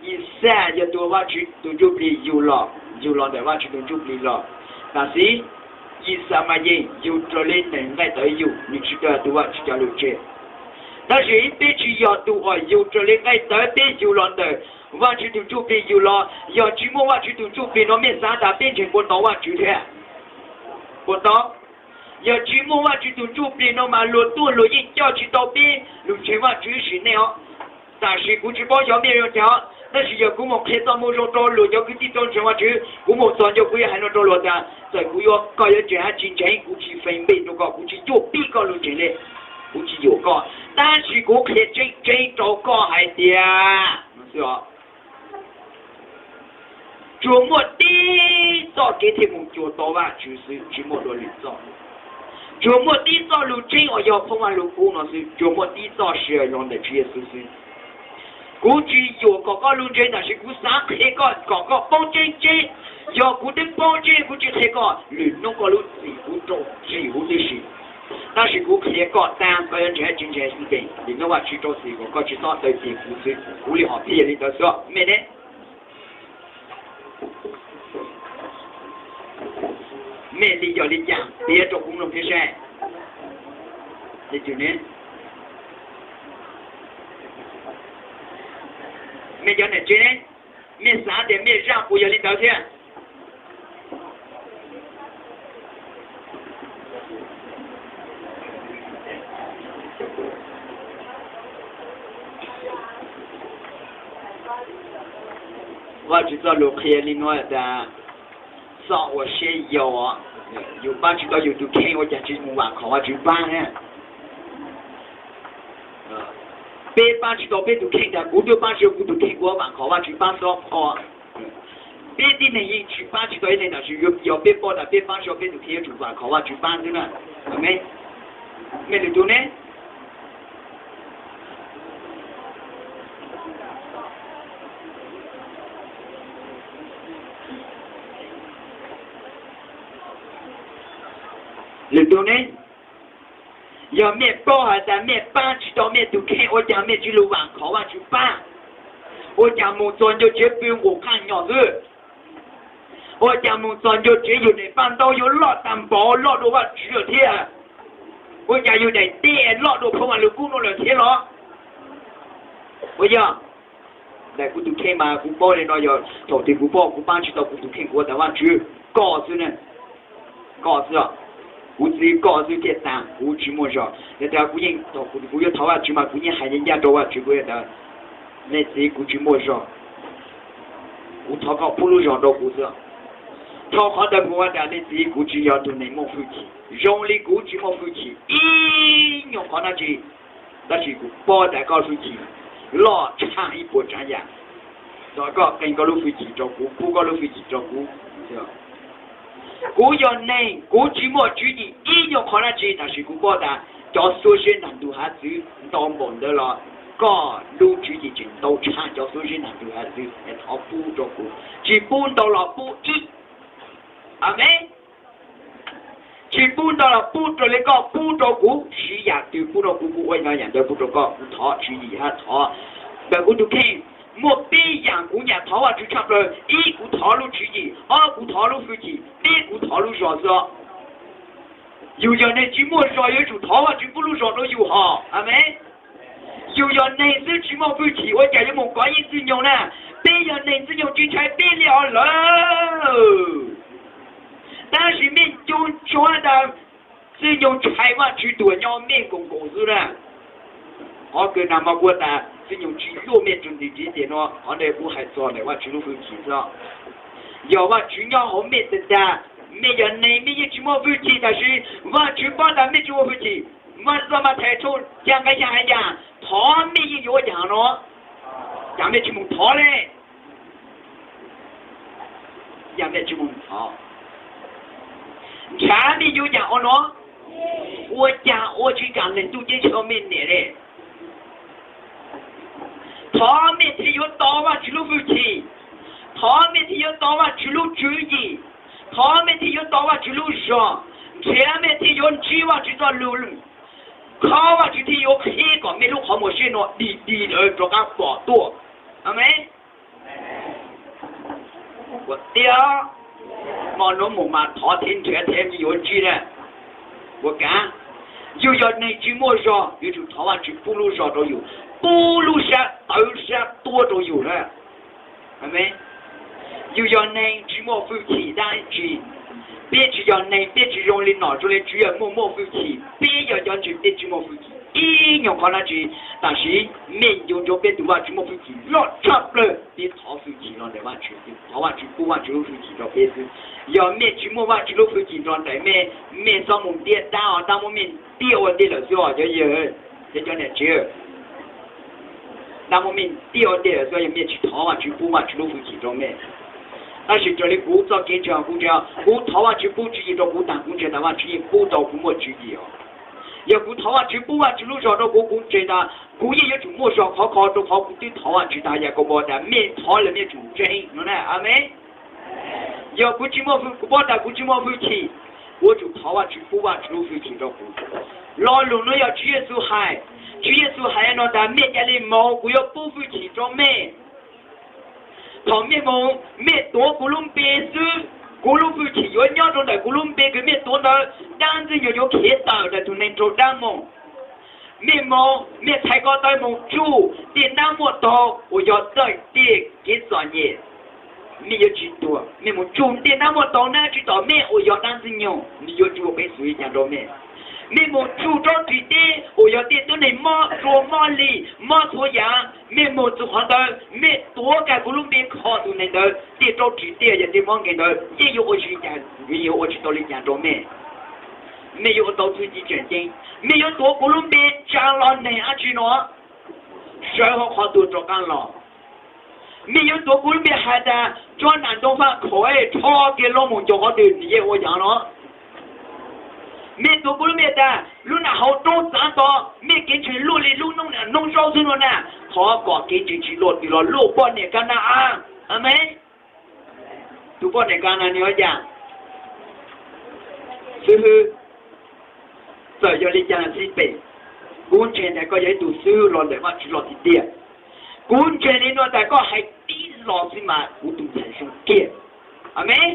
Yixayees yog tus uas Vajtswv tus ntsuj plig yug los, yug los ntawm Vajtswv tus ntsuj plig los. Tam sim Yixayees yug raws li neeg nqaij tawv yug, nws tsis raws tus Vajtswv cov lus tseg. Tab sis peb tsis yog tus uas yug raws li nqaij tawv, peb yug los ntawm Vajtswv tus ntsuj plig yug los. Yog tsis muaj Vajtswv tus ntsuj plig no mej xav tas peb ntseeg puas tau Vajtswv thiab? Puas tau? Yog tsis muaj Vajtswv tus ntsuj plig no mas luag tuaj luag yeej coj tsis tau peb lug ntseeg Vajtswv sim neej os. Tam sim kuv tsis paub xyov mej zoo cas, tab sis yog kuv mus qhia txoj moo zoo rau luag cov kwv tij rau ntseeg Vajtswv, kuv mus txog ncua kuv yuav hais no rau luag tas, txawm kuv yuav, koj yuav ntseeg hab tsis ntseeg, kuv tsis feem npe rau koj, kuv tsis cuaj pib koj lug ntseeg li, kuv tsis yuam koj, tab sis kuv qhia tseeb tseeb rau koj hais tias tsuas muaj tib txoj kev thiaj mus cuag tau Vajtswv xwb, tsis muaj dua lwm txoj. Tsuas muaj tib txoj lus tseeb uas yog phoo Vaj Lug Kub no xwb, tsuas muaj tib txoj sia yog ntawm Tswv Yexus xwb. Kuv tsis yuam kom koj lug ntseeg, tab sis kuv xav qhia koj kom koj paub tseeb tseeb. Yog kuv twb paub tseeb, kuv tsis qhia koj, lwm hnub koj lub txim kuv rau txim huv tib si. Tab sis kuv qhia koj tag, koj yuav ntseeg tsis ntseeg, lwm hnub Vajtswv rau txim kom koj tsis txhob taw tis kuv xwb. Kuv li hom phiaj yog li ntawd xwb. Mej ne? Mej li yog li cas piav rau kuv mloog thiab saib. Li cas ne? Mej cov niam tsev ne, mej xav tias mej zaj puas yog li ntawd thiab? Vajtswv txoj lus qhia li nuav tas, txoj uas siab yau, yus pab tsis tau yus tus kheej ua cas tsis mus vam khom Vajtswv pab na. Peb pab tsis tau peb tus kheej tas kuv twb pab tsis tau kuv tus kheej, kuv vam khom Vajtswv pab xwb os. Peb tib neeg yeej tsis pab tsis tau ib leeg, tab sis yog peb paub tas peb pab tsis tau peb tus kheej yuav tsum vam khom Vajtswv pab xwb na. Amees. Mej lwm tus ne? Lwm tus ne, yog mej paub has tas mej paab tsi tau mej tug kheej, ua caag mej tsi lug vaam khov Vaajtswv paab? Ua caag moog txug ncua tsev pw nqus qaaj nyog xwb? Ua caag moog txug ncua tsev yug daim paaj ntaub yuav loj taag npaum loj dua Vaajtswv lawm thiab? Ua caag yug daim teb loj dua phoo Vaaj Lug Kub nuav lawm thiab los? Ua yog, ntawm kuv tug kheej mas kuv paub le no, yog thaum twg kuv paub kuv paab tsi tau kuv tug kheej, kuv ua tas Vaajtswv, koj xwb na, koj xwb. Kuv txiv koj xwb thiaj taag, kuv tsi muaj zog. Yog tas kuv yeej, kuv yuav thov Vaajtswv mas kuv yeej has ncaj ncaj rua Vaajtswv, kuv tas, Leej Txiv, kuv tsi muaj zog, kuv thov koj pub lub zog rua kuv xwb. Thaus qhov ntawd kuv has tas, Leej Txiv, kuv tsi yog tug neeg muaj fwj chim, zoo le kuv tsi muaj fwj chim ib nyuag qhov dlaab tsi, tab sis kuv paub tas koj fwj chim loj tshaj ib puas tsaav yaam. Thov koj qee koj lub fwj chim rua kuv, pub koj lub fwj chim rua kuv. Kuv yog neeg, kuv tsi muaj tswv yim ib nyuag qhov dlaab tsi, tab sis kuv paub tas cov xuab zeb nraag ntug haav txwv ntau npaum ntawd los koj lub tswv yim tseem ntau tshaj cov xuab zeb nraag ntug haav txwv, thov pub rua kuv, tsi pub ntau los pub ib. Amees. Tsi pub ntau los pub raws le koj pub rua kuv, siv yaam twg pub rua kuv, kuv ua yaam ntawd pub rua koj, kuv thov tswv yim hab thov ntawm kuv tug kheej. Muaj peb yaam kuv nyam thov Vaajtswv tshaj plawg: ib, kuv thov lub tswv yim; ob, kuv thov lub fwj chim; peb, kuv thov lub zog xwb. Yus yog neeg tsi muaj zog yuav tsum thov Vaajtswv pub lub zog rua yus hos. Amees. Yus yog neeg xwb tsi muaj fwj chim ua caag yuav moog kov yeej Ntxwg Nyoog na? Peb yog neeg Ntxwg Nyoog tsi ntshai peb le os lawm. Tab sis mej ncu ntsoov tas Ntxwg Nyoog ntshai Vaajtswv tuam nyob mej nkaus nkaus xwb na. Qhov kws nag hmo kuv tas Ntxwg Nyoog tsi yuaj mej rua nti tiv teb nuav, qhov ntawd kuv hais txog ntawm Vaajtswv lub fwj chim xwb. Yog Vaajtswv nyob hauv mej tag tag, mej yog neeg mej yeej tsi muaj fwj chim, tab sis Vaajtswv paub tas mej tsi muaj fwj chim. Mas txog Mathais tshooj xya nqai xya hais cas? Thov mej yeej yuav ua caag nuav? Cas mej tsi moog thov le? Cas mej tsi moog thov? Nrhav mej yuav caag ua nuav? Ua caag ua tsi kaam leeg ntuj ceeb tsheej mej niam le? Thov mej thiaj yuav tau Vaajtswv lub fwj chim. Thov mej thiaj yuav tau Vaajtswv lub tswv yim. Thov mej thiaj yuav tau Vaajtswv lub zog. Nrhiav mej thiaj yuav ntsib Vaajtswv txoj lug. Khob Vaajtswv thiaj yuav qhib kom mej lub qhov muag siab nuav dig dig lawm rov qaab pom tuaj. Amees. Ua tiag, hmo nuav moog mas thov thiab nrhiav thiab mej yuav ntsib na. Ua kaav, yus yog neeg tsi muaj zog yuav tsum thov Vaajtswv pub lub zog rua yus, pub lub sab tawv sab tuab rua yus na. Amees. Yus yog neeg tsi muaj fwj chim dlaab tsi, peb tsi yog neeg, peb tsi zoo li nom zoo li tswv yim muaj muaj fwj chim, peb yog cov ntseeg peb tsi muaj fwj chim ib nyuag qhov dlaab tsi. Tab sis mej ncu ntsoov peb tug Vaajtswv muaj fwj chim loj tshaj plawg, peb thov fwj chim los ntawm Vaajtswv, thov Vaajtswv pub Vaajtswv lub fwj chim rua peb xwb. Yog mej tsi muaj Vaajtswv lub fwj chim nrug ntawm mej, mej txhob moog ntiab dlaab os, dlaab muab mej ntiab ua ntej lawm xwb os cov yawg, cov niam tsev. Dlaab muab mej ntiab ua ntej lawm xwb yog mej tsi thov Vaajtswv pub Vaajtswv lub fwj chim rua mej. Tab sis raws li kuv txoj kev ntseeg kuv ntseeg, kuv thov Vaajtswv pub tswv yim rua kuv taag, kuv ntseeg tas Vaajtswv yeej pub tau kuv muaj tswv yim os. Yog kuv thov Vaajtswv pub Vaajtswv lub zog rua kuv, kuv ntseeg tas kuv yeej yuav tsum muaj zog khov kho rua qhov kuv twb thov Vaajtswv tas Yakaunpaus tas mej thov lawm mej yuav tsum ntseeg no na. Amees. Yog kuv tsi muaj, kuv paub tas kuv tsi muaj fwj chim, kuv yuav tsum thov Vaajtswv pub Vaajtswv lub fwj chim rua kuv. Lo lus nuav yog Tswv Yexus hais. Tswv Yexus hais no tas mej ca le moog, kuv yuav pub fwj chim rua mej. Thaum mej moog, mej tuav kuv lub npe xwb, kuv lub fwj chim yuav nyob rua ntawm kuv lub npe kws mej tuav ntawd. Dlaab Ntxwg Nyoog yuav khiav tawm ntawm tug neeg raug dlaab moog. Mej moog, mej txhais ko taw moog tsuj tej dlaab muaj taug uas yog tej kev txom nyem, mej yuav tsi tuag. Mej moog tsuj tej dlaab muaj taug nab tsi tom mej uas yog dlaab Ntxwg Nyoog, nws yuav tsi ua peev xwm li cas rua mej. Mej moog tsuj rua rig teb uas yog tej tuab neeg mob rua mob li, mob txhua yam, mej moog txug qhov ntawd, mej tuav kag kuv lub npe kho tug neeg ntawd, tej rua rig teb yog tej mob nkeeg ntawd yeej yuav ua tsi, yuav ua tsi tau li cas rua mej. Mej yuav ua tau txuj ci tseem ceeb. Mej yuav tuav kuv lub npe tsaa los neeg dlaab tsi nuav, sawv hauv qhov tuag rov qaab los. Mej yuav tuav kuv lub npe hais tas tsob nam ntoo faj khaum rho kiag lug moog ncaug qhov twg, nws yeej ua yam nuav. Mej tuav kuv lub npe tas lub nam hauv roob txav to, mej kev ntseeg luaj li lub noob zaub xwb nuav na. Thov kom kev ntseeg tsi luaj twg los luaj poj niam Ka Na-as. Amees. Tug poj niam Ka Na-as nws ua cas? Xib hwb, Txawm yog li cas los xij peem, kuv ntseeg tias koj yog ib tug xib hwb los ntawm Vajtswv los tiag tiag. Kuv ntseeg li no tias koj hais tib lo xwb mas kuv tus ntxhais zoo kiag. Amees.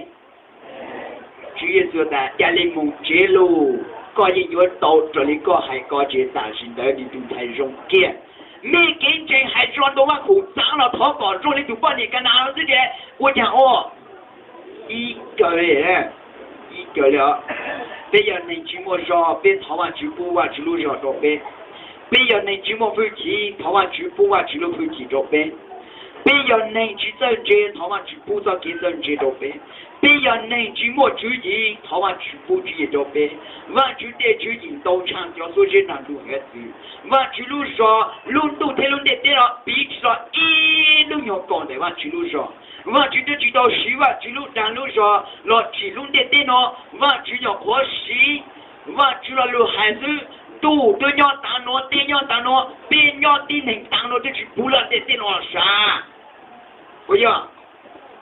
Tswv Yexus tas, cia li mus tsev lauj, koj yeej yuav tau raws li koj hais ko ces tam sim ntawd nws tus ntxhais zoo kiag. Mej kev ntseeg hais tso ntau vaj khum txav los thov kom zoo li tus poj niam Ka na xwb ces ua cas ua ib kawg li, ib kawg li os. Peb yog neeg tsis muaj zog, peb thov Vajtswv pub Vajtswv lub zog rau peb. Peb yog neeg tsis muaj hwj chim, thov Vajtswv pub Vajtswv lub hwj chim rau peb. Peb yog neeg tsis txawj ntse, thov Vajtswv pub txoj kev txawj ntse rau peb. Peb yog neeg tsis muaj tswv yim, thov Vajtswv pub tswv yim rau peb. Vajtswv tej tswv yim ntau tshaj cov xuab zeb nag ntuj hiav txwv. Vajtswv lub zog, lub ntuj thiab lub ntiaj teb no piv tsis tau ib lub nyuag kaus ntawm Vajtswv lub zog. Vajtswv twb tsis tau siv Vajtswv lub dag lub zog los tsim lub ntiaj teb no. Vajtswv nyuam qhuav siv Vajtswv lo lus hais xwb. Ntuj twb nyob tav no, teb nyob tav no, peb nyob tib neeg tav no twb tsis puv laj ntiaj teb no los sav. Puas yog?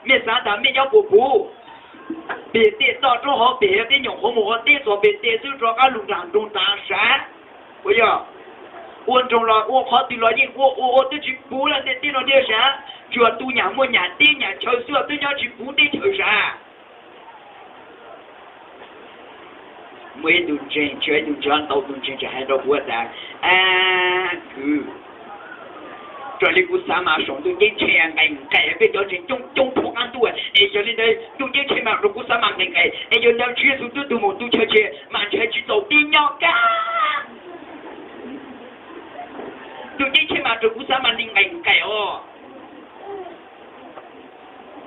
Mej xav tas mej nyob puas puv? Pem tej toj roob hauv pem, peb nyuam qhuav mus ua teb txog pem tej xwb rov qab lug nram nroog tas sav. Puas yog? Ua nroog los ua qhov twg los yeej ua ua ua twb tsis puv laj ntiaj teb no thiab sav. Tsuas tus nyam muaj nyam teb nyam chaw xwb twb nyob tsis puv teb chaws sav. Muaj ib tug ntseeg, tsis ib tug ntseeg, ntau tus ntseeg tseem hais rau kuv tas, a, kwv, raws li kuv xav mas saum ntuj ceeb tsheej nqaim nqaim peb cov ntseeg coob coob phuam qab ntuj, es yog li ntawd ntuj ceeb tsheej mas raws kuv xav mas nqaim nqaim, es yog li ntawd Tswv Yexus twb tuag mus ntuj chaw tsheb mas ntshe tsis txaus teb nyob kab. Ntuj ceeb tsheej mas raws kuv xav mas li nqaim nqaim os.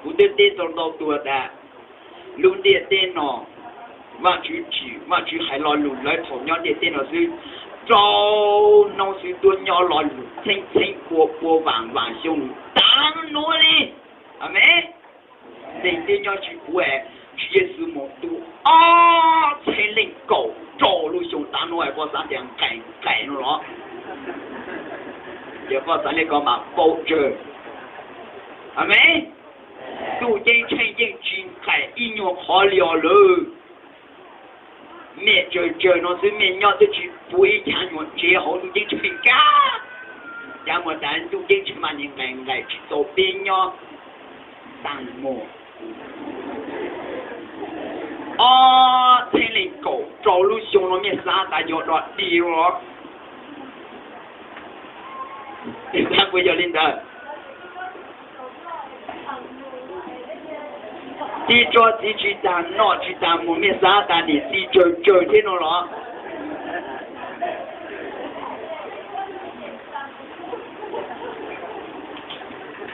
Kuv twb teb tau ntau tus tas, lub ntiaj teb no, Vajtswv tsim, Vajtswv hais lo lus lawv thaum nyob ntiaj teb no xwb, rau hnub xwb tuaj nyob lo lus txheeb txheeb pua pua vam vam xyoo tav nuav li. Amees. Neeg twb nyob tsis puv, Tswv Yexus mus tu ob txhiab leej kaum rau lub xyoo tav nuav, koj xav tias nqaim nqaim no los? Yog koj xav li ko mas paub tsawg. Amees. Ntuj ceeb tsheej yeej tsis nqaim ib nyuag qhov li os lawm. Mej tsawg tsawg no xwb mej nyob twb tsis puv ib chav nyuag tsev hauv ntuj ceeb tsheej kab. Cas muaj tas ntuj ceeb tsheej mas nim nqaim nqaim tsis txaus peb nyob taag mus. Ob txhiab leej kaum rau lub xyoo no mej xav tas yog dog dig los? Xav puas yog li ntawd? Txiv tso txiv tsis tas noj tsis tas mus mej xav tas niam txiv tsawg tsawg thiab no los?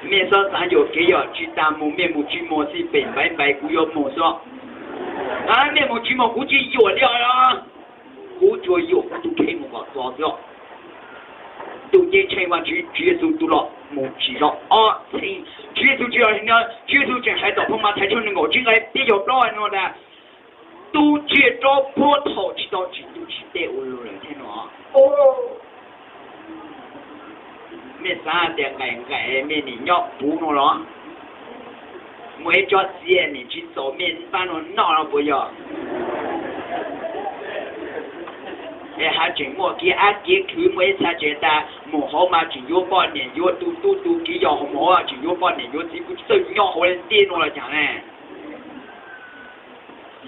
Mej xob xav yuam kev yog tsis tas mus mej mus tsis muag xij pem npaiv npaiv kuv yuav mus xwb. Mej mus tsis muag kuv tsis yuam li os. Kuv tsuas yuam kuv tus kheej mus kom txog xwb. Ntuj ceeb tsheej Vajtswv Tswv Yexus tu los mus tsim los ob txhiab. Tswv Yexus tsis yog li no, Tswv Yexus tseem hais tom phoo Mathais tshooj nees nkaum tsib nqe peb caug plaub no tas, tus tsiaj rov puag thaum tsis tau tsim ntuj tsim teb ua luaj lawm thiab no. Mej xav tias nqaim nqaim mej nim nyob puv no los? Muaj ib tsob txiv nim tsis txaus mej npab no noj no puas yog? Es haj tseem muaj kev ab kev khwv, muaj ib txha tseem tas mus hauv mas tseem yuav poj niam yuav tu tub tu kiv, yog mus hauv tseem yuav poj niam yuav txiv, kuv tsis txawj nyob hauv li tej no los cas ne.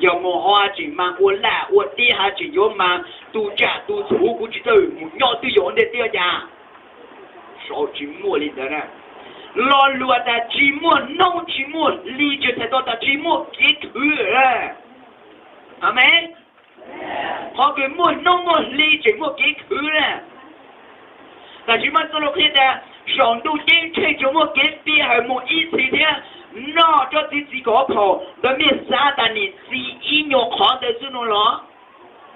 Yog mus hauv tseem mas ua laj ua teb, haj tseem yuav mas tu tsam tu txhuv, kuv tsis txawj mus nyob twb yog ua ntej twb yog cas. Saud tsis muaj li ntawd na. Lo lus tas tsis muaj hnub tsis muaj hli tseem txhais tau tas tsis muaj kev khwv. Amees. Qhov kws muaj hnub muaj hli tseem muaj kev khwv na. Tam sim no txoj lus qhia tas saum ntuj ceeb tsheej tsuas muaj kev pib hawm mus ib txhis thiab. Noj tsob txiv txiv kaum ob phaum ntawd mej xav tas niam txiv ib nyuag qhov ntawd xwb no los?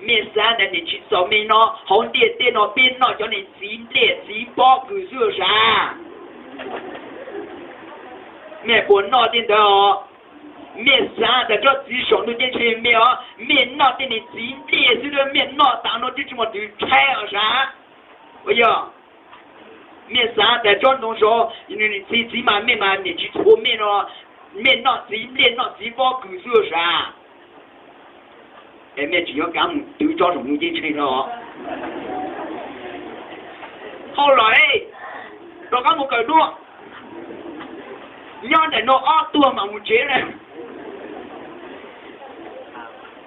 Mej xav tas niam tsis txaus mej noj, hauv ntiaj teb no peb noj cov niam txiv nplej txiv pob kws xwb sav. Mej puas noj tej ntawd os? Mej xav tas tsob txiv saum ntuj ceeb tsheej mej os, mej noj tej niam txiv nplej xwb, mej noj tas no twb tsis muaj twg tshaib os sav. Ua yog mej xav tas tsob ntoo saud nws txi txiv mas mej mas niam tsis txhua mej no, mej noj txiv nplej noj txiv pob kws xwb sav. Mej tsis yuav kav mus twv tsob Tsoom Ntuj Ceeb Tsheej no. Hauj lwm, rov qab mus kawm duab. Nyob ntawm no ob tuag mam mus tsev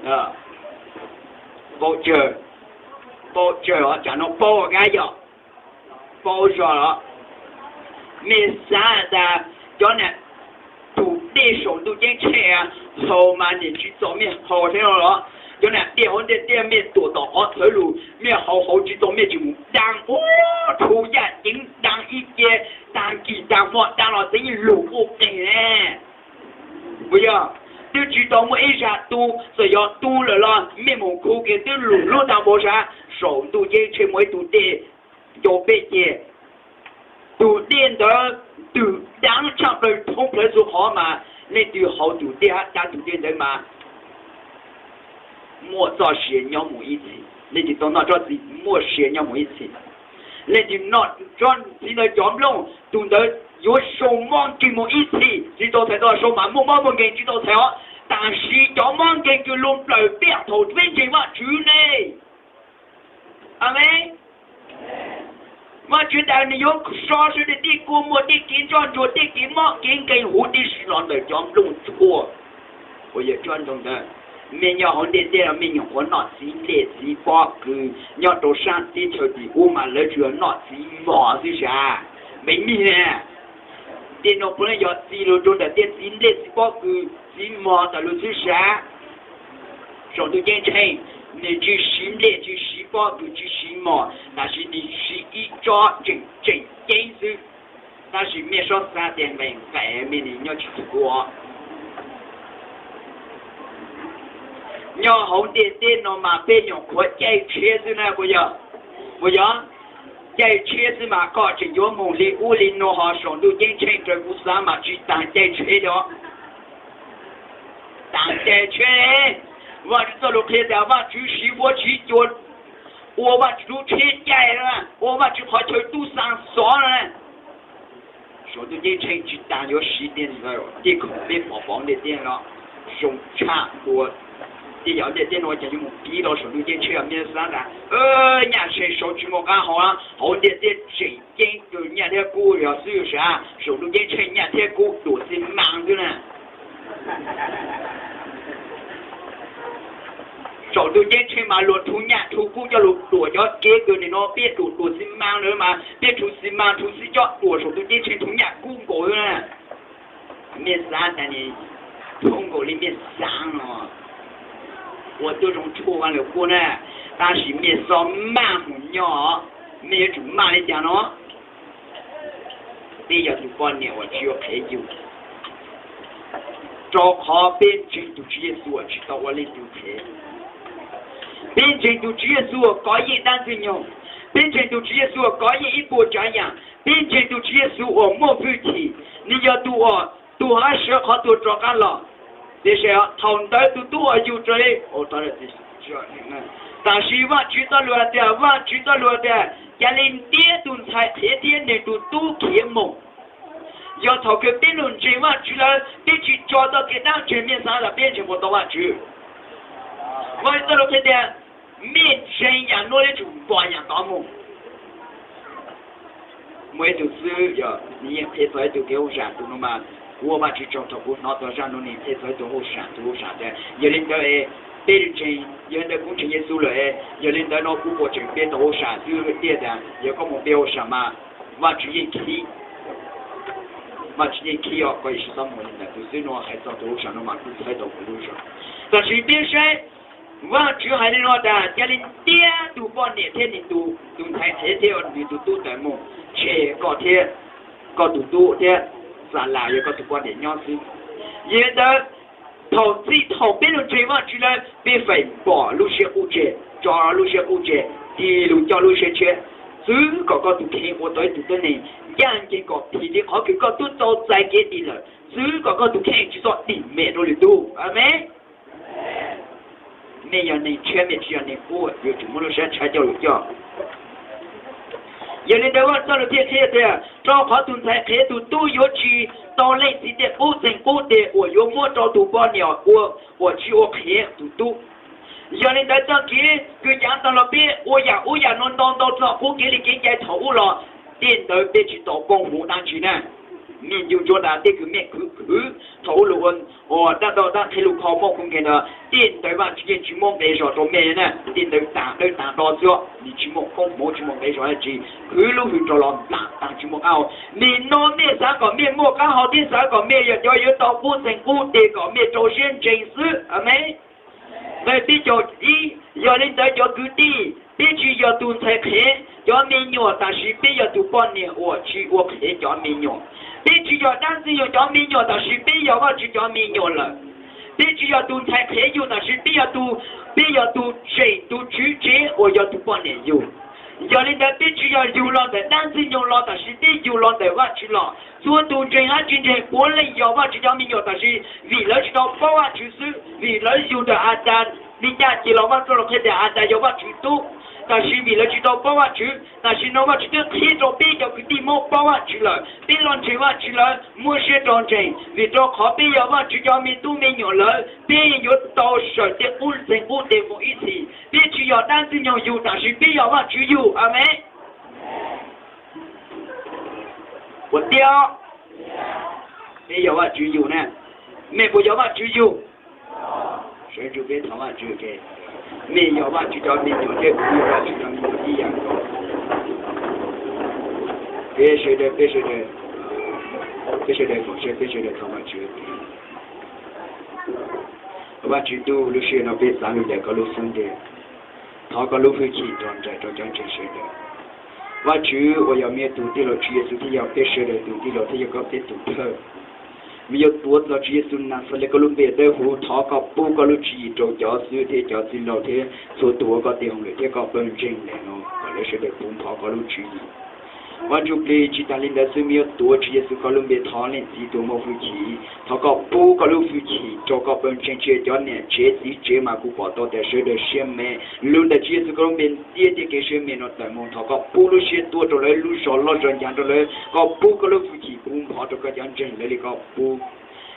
na. Paub tsawg, paub tsawg os, tsam no paub kab yom, paub zog los. Mej xav tas cov niag tus dej Tsoom Ntuj Ceeb Tsheej haus mas nim tsis txaus mej haus thiab no los? Cov niag dej hauv ntiaj teb mej tuam tom qhov txhawv lug mej haus haus tsis txaus mej tseem mus da ua rhu yaj ceev, da ib ce, da kis da hmo da los txeev lug quj qeeg ne. Puas yog? Twb tsis tau muaj ib zag tu, txawm yog tu lawm los mej mus khu kiag twb lug lub tag npaum sab. Tsoom Ntuj Ceeb Tsheej muaj ib tug dej ncau peb ce, tus dej ntawd twg daav tshaj plaws thoob plaws txhua qhov mas leej twg haus tus dej hab da tus dej ntawd mas muaj txoj sia nyob mus ib txhis. Leej twg tau noj tsob txiv muaj sia nyob mus ib txhis. Leej twg noj tsob txiv ntawd cov nplooj, tus ntawd yuav zoo mob nkeeg mus ib txhis. Tsis tau txhais tau sau mas muaj mob muaj nkeeg tsis tau txhais os, tab sis cov mob nkeeg kws lug nplawm peb thaum peb ntseeg Vajtswv ne. Amees. Vajtswv tas nws yuav so sawv daws tej kua muag, tej kev ntsoj ntsuag, tej kev mob kev nkeeg huv tib si los ntawm cov nplooj tshuaj uas yog tsob ntoo ntawd. Mej nyob hauv ntiaj teb los mej nyuam qhuav noj txiv nplej txiv pob kws nyob rau sab teb chaws tim ub mas lawv tsuas yog noj txiv mog xwb sas. Npe mij ne, tej no puav leej yog txi lug rau ntawm tej txiv nplej txiv pob kws txiv mog ntawm lug xwb sas. Tsoom Ntuj Ceeb Tsheej, nws tsis siv nplej tsis siv pob kws tsis siv mog, tab sis nws siv ib tsob tseem tseem ceeb xwb. Tab sis mej sob xav tias nqaim nqaim mej nws nyob tsis txhua. Nyob hauv ntiaj teb no mas peb nyuam qhuav caij tshiab xwb na, puas yog? Puas yog? Caij tshiab xwb mas koj tseem yuav moog li ub li no ho Tsoom Ntuj Ceeb Tsheej raws kuv xav mas tsis taag caij tshiab li. Taag caij tshiab, Vajtswv txoj lus qhia tias Vajtswv siv huab siv cua ua Vajtswv lub tsheb caij, ua Vajtswv qhov chaw tub xaa xov no. Tsoom Ntuj Ceeb Tsheej tsis taag yuav siv tej ntawd, tej khoom peb pom pom ntiaj teb no zoo tshaj ua. Tej yam ntiaj teb no ces yuav mus piv rau Tsoom Ntuj Ceeb Tsheej, mej xav tas nyaj tshee sau tsis muaj qaab hau, hauv ntiaj teb tseem ceeb kws nyaj thiab kub yog xwb sas. Tsoom Ntuj Ceeb Tsheej nyaj thiab kub duam xi maas xwb na. Tsoom Ntuj Ceeb Tsheej mas luag rhu nyaj rhu kub coj lug duam cov kev kws nim no peb duam duam xi maas na mas peb rhu xi maas rhu xib cob duam, Tsoom Ntuj Ceeb Tsheej rhu nyaj kub nkaus xwb na. Mej xav tas nws thoob nkaus li mej xaav no, ua tub zoo tshuaj Vaaj Lug Kub na, tab sis mej xob maj mus nyob, mej yuav tsum maj li cas no? Peb yog tus poj niam uas tsis yuav qhev yug, rau qhov peb ntseeg tus Tswv Yexus uas tsis tau ua leej twg qhev. Peb ntseeg tus Tswv Yexus uas kov yeej dab Ntxwg Nyoog, peb ntseeg tus Tswv Yexus uas kov yeej ib puas tsav yam, peb ntseeg tus Tswv Yexus uas muaj hwj chim, nws yog tus uas tu hab sawv qhov tuag rov qab los. Tiam sis thaum ntawd tus tub uas yug raws li, tab sis Vajtswv txoj lus hais tias, Vajtswv txoj lus hais tias, ca le ntiab tus ntxhais qhev thiab nws tus tub khiav mus. Yog thaum kawg peb lug ntseeg Vajtswv lawm, peb tsis tso txoj kev dab ntseeg, mej xav tas peb ntseeg puas tau Vajtswv? Vajtswv txoj lus qhia tias, mej ntseeg yam nuav yuav tsum npog yam tod mus. Muaj ib tug xib hwb, nws yeej qhia txog ib tug kev hauj sam, tus no mas kuv ua Vajtswv tsaug thaum kuv hnov txog zaj no, nws qhia txog ib tug hauj sam, tus hauj sam tias, yog li ntawd es peb ntseeg, yog li ntawd kuv ntseeg Yexus lawm es, yog li ntawd no kuv puas tseem pe tau hauj sam xwb tiag? Tias yog koj mus pe hauj sam mas Vajtswv yeej khib, Vajtswv yeej khib os, koj yuav tsum txhob mus li ntawd. Tus xib hwb no hais txog tus hauj sam no mas kuv txhawb tau kuv lub zog. Tab sis peb saib, Vajtswv hais li no tas, ca le ntiab tus poj niam thiab nws tus, tus ntxhais qhev thiab nws tus tub tawm mus, tseg koj thiab koj tus tub thiab Xalas yog koj tus poj niam nyob xwb. Yog li ntawd, thaum txij thaum peb lug ntseeg Vajtswv lawm, peb feem npog lub siab qub tseg, tso lub siab qub tseg, tig lug coj lub siab tshiab. Txwv kom koj tus kheej ua tau ib tug tuab neeg ncaj ncees kom phim li qhov kws koj tub tau txais kev dim lawm. Txwv kom koj tus kheej tsis txhob dim mem rau lwm tug. Amees. Mej yog neeg tshiab, mej tsis yog neeg qub, yuav tsum muab lub siab tshiab coj lug coj. Yog li ntawd Vajtswv txoj lus thiaj qhia tias, rau qhov tus ntxhais qhev tus tub yuav tsis tau leej txiv tej qub txeeg qub teg uas yuav muab rau tus poj niam ua, uas tsis ua qhev tus tub. Yog li ntawd txoj kev kws cav tag los peb ua yam ub yam no ntau ntau txog qub kev li kev cai thaum ub los, tej ntawd peb tsis tau poob hmoov dab tsi na. Mej ncu ntsuab tas tej kws mej khwv khwv thaum ub los ua dab dab qhia lus kho muaj kub nkeeg ntawd, tej ntawd Vajtswv yeej tsis muab nqe zog rau mej na. Tej ntawd tas dawb tas do xwb, nws tsis muaj poob hmoov tsis muaj nqe zog dab tsi. Khwv lub hws rau los nplam tas tsis muaj qab hau. Nim no mej xav kom mej muaj qab hau thiab xav kom mej yog cov yuav tau qub txeeg qub tes kom mej rau siab ntseeg xwb. Amees. Nqe peb caug ib, yog li ntawd cov kwv tij, peb tsis yog tus ntxhais qhev cov me nyuam, tab sis peb yog tus poj niam uas tsis ua qhev cov me nyuam. Peb tsis yog dab ntxwg nyoog cov me nyuam, tab sis peb yog Vajtswv cov me nyuam lawm. Peb tsis yog tus ntxhais qhev yug, tab sis peb yog tus, peb yog tus tseem tus tswv tsev uas yog tus poj niam yug. Yog li ntawd peb tsis yog yug los ntawm dab ntxwg nyoog los, tab sis peb yug los ntawm Vajtswv los. Txhua tus ntseeg dab tsi ntseeg puav leej yog Vajtswv cov me nyuam, tab sis vim lawv tsis tau paub Vajtswv xwb, vim lawv yug ntawm Adas, li cas ces los Vajtswv los qhia tias Adas yog Vajtswv tub, tab sis vim lawv tsis tau paub Vajtswv, tab sis no Vajtswv twb qhia rau peb cov kwv tij Hmoob paub Vajtswv lawm, peb los ntseeg Vajtswv lawm, muaj siab rau ntseeg, vim rau qhov peb yog Vajtswv cov me tub me nyuam lawm, peb yuav tau sawm tej qub txeeg qub tes mus ib txhis. Peb tsis yog dab ntxwg nyoog yug, tab sis peb yog Vajtswv yug. Amees. Puas tiag? Peb yog Vajtswv yug na. Mej puas yog Vajtswv yug? Sawv ntsug peb thov Vajtswv ke. Mej yog Vajtswv cov me nyuam thiab kuv yog Vajtswv cov me nyuam ib yam nkaus. Peb sawv daws, peb sawv daws, peb sawv daws foom sawv, peb sawv daws thov Vajtswv ke. Vajtswv ntuj, lub sij hawm no peb xav lug ntawm koj lub xub ntiag, thov koj lub hwj chim nrog nraim rau cov ntseeg sawv daws. Vajtswv uas yog me tug tij laug Tswv Yexus thiab yog peb sawv daws tug tij laug thiab yog koj peb tug thawj, me yuav tuav txog Tswv Yexus Naxales koj lub npe dawb huv, thov koj pub koj lub tswv yim rau cov xib hwb thiab cov txwj laug thiab txhua tus ua koj tes hauj lwm thiab koj pawg ntseeg ntawm no kom lawv sawv daws puv npho koj lub tswv yim. Vaj Ntsujplig, tsis tas li ntawd xwb, me yuav tuav Tswv Yexus koj lub npe thov leej txiv tus muaj hwj chim, thov koj pub koj lub hwj chim rau koj pawg ntseeg, tsis hais cov niam tsev txiv tsev mas kuv pom tau tias sawv daws siab me. Lug ntawm Tswv Yexus koj lub npe ntiab tej kev siab me no tawm mus, thov koj pub lub siab tuaj rau lawv, lub zog loj zog ncav rau lawv, koj pub koj lub hwj chim puv npho rau koj cov ntseeg lawv li koj pub.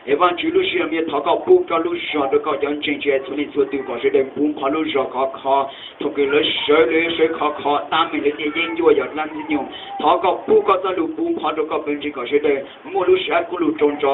Es Vaj Ntsujplig, lub sij hawm no thov koj pub koj lub zog rau koj cov ntseeg tsis hais txhua leej txhua tus kom sawv daws puv npho lub zog khov kho. Thaum kws lawv sawv, lawv sawv khov kho tab meeg lawv tej yeeb ncuab yog dab ntxwg nyoog, thov koj pub koj txoj lus puv npho rau koj pawg ntseeg kom sawv daws muaj lub sab kub lug rau ntso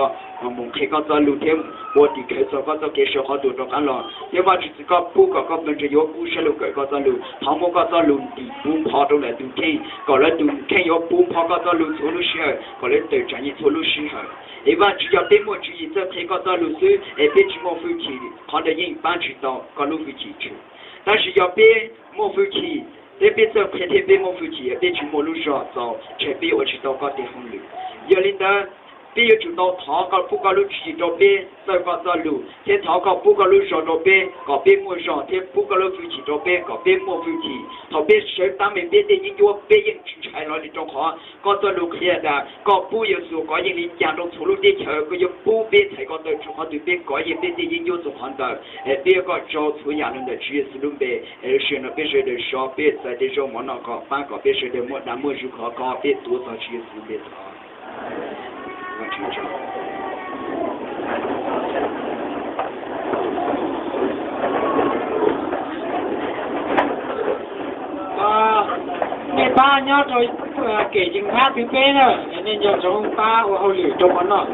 mus qhia koj txoj lus thiab ua tim khawv txog koj txoj kev sawv qhov tuag rov qab los. Thiab Vaj Ntsujplig, koj pub kom koj pawg ntseeg yuav kub siab lug kawm koj txoj lus, thov muab koj txoj lus ntim puv npho rau lawv tus kheej, kom lawv tus kheej yuav puv npho koj txoj lus txhua lub sij hawm kom lawv tawm tsam nyiaj txhua lub sij hawm. Es Vaj Ntsujplig, yog peb muaj tswv yim txawj qhia koj txoj lus xwb es peb tsis muaj hwj chim, qhov ntawd yeej pab tsis tau koj lub hwj chim tshwm. Tab sis yog peb muaj hwj chim thiab peb txawj qhia thiab peb muaj hwj chim, peb tsis muaj lub zog txaus, ntshe peb yuav ua tsis tau koj tes hauj lwm. Yog li ntawd, peb yuav tsum tau thov koj pub koj lub tswv yim rau peb txawj koj txoj lus, thiab thov koj pub koj lub zog rau peb kom peb muaj zog, thiab pub koj lub hwj chim rau peb kom peb muaj hwj chim. Thaum peb sawv tab meeg peb tej yeeb ncuab peb yeej tsis ntshai los li, rau qhov koj txoj lus qhia tas koj pub Yexus kov yeej li cas rau txhua lub teb chaws, koj yuav pub peb txhais koj tawm tsuas qhov twg peb kov yeej peb tej yeeb ncuab txhua qhov ntawd. Es peb ua koj tsaug txhua yam los ntawm Tswv Yexus lub npe. Es lub sij hawm no peb sawv daws sov, peb txais tej zaub mov noj kom pab kom peb sawv daws muaj dag muaj zug khov kho, peb tuav txog Tswv Yexus lub npe thov. Nej pab nyob rau kem ceev hab thib peb na, nej nco ntsoov pab ua hauj lwm rau mov noj.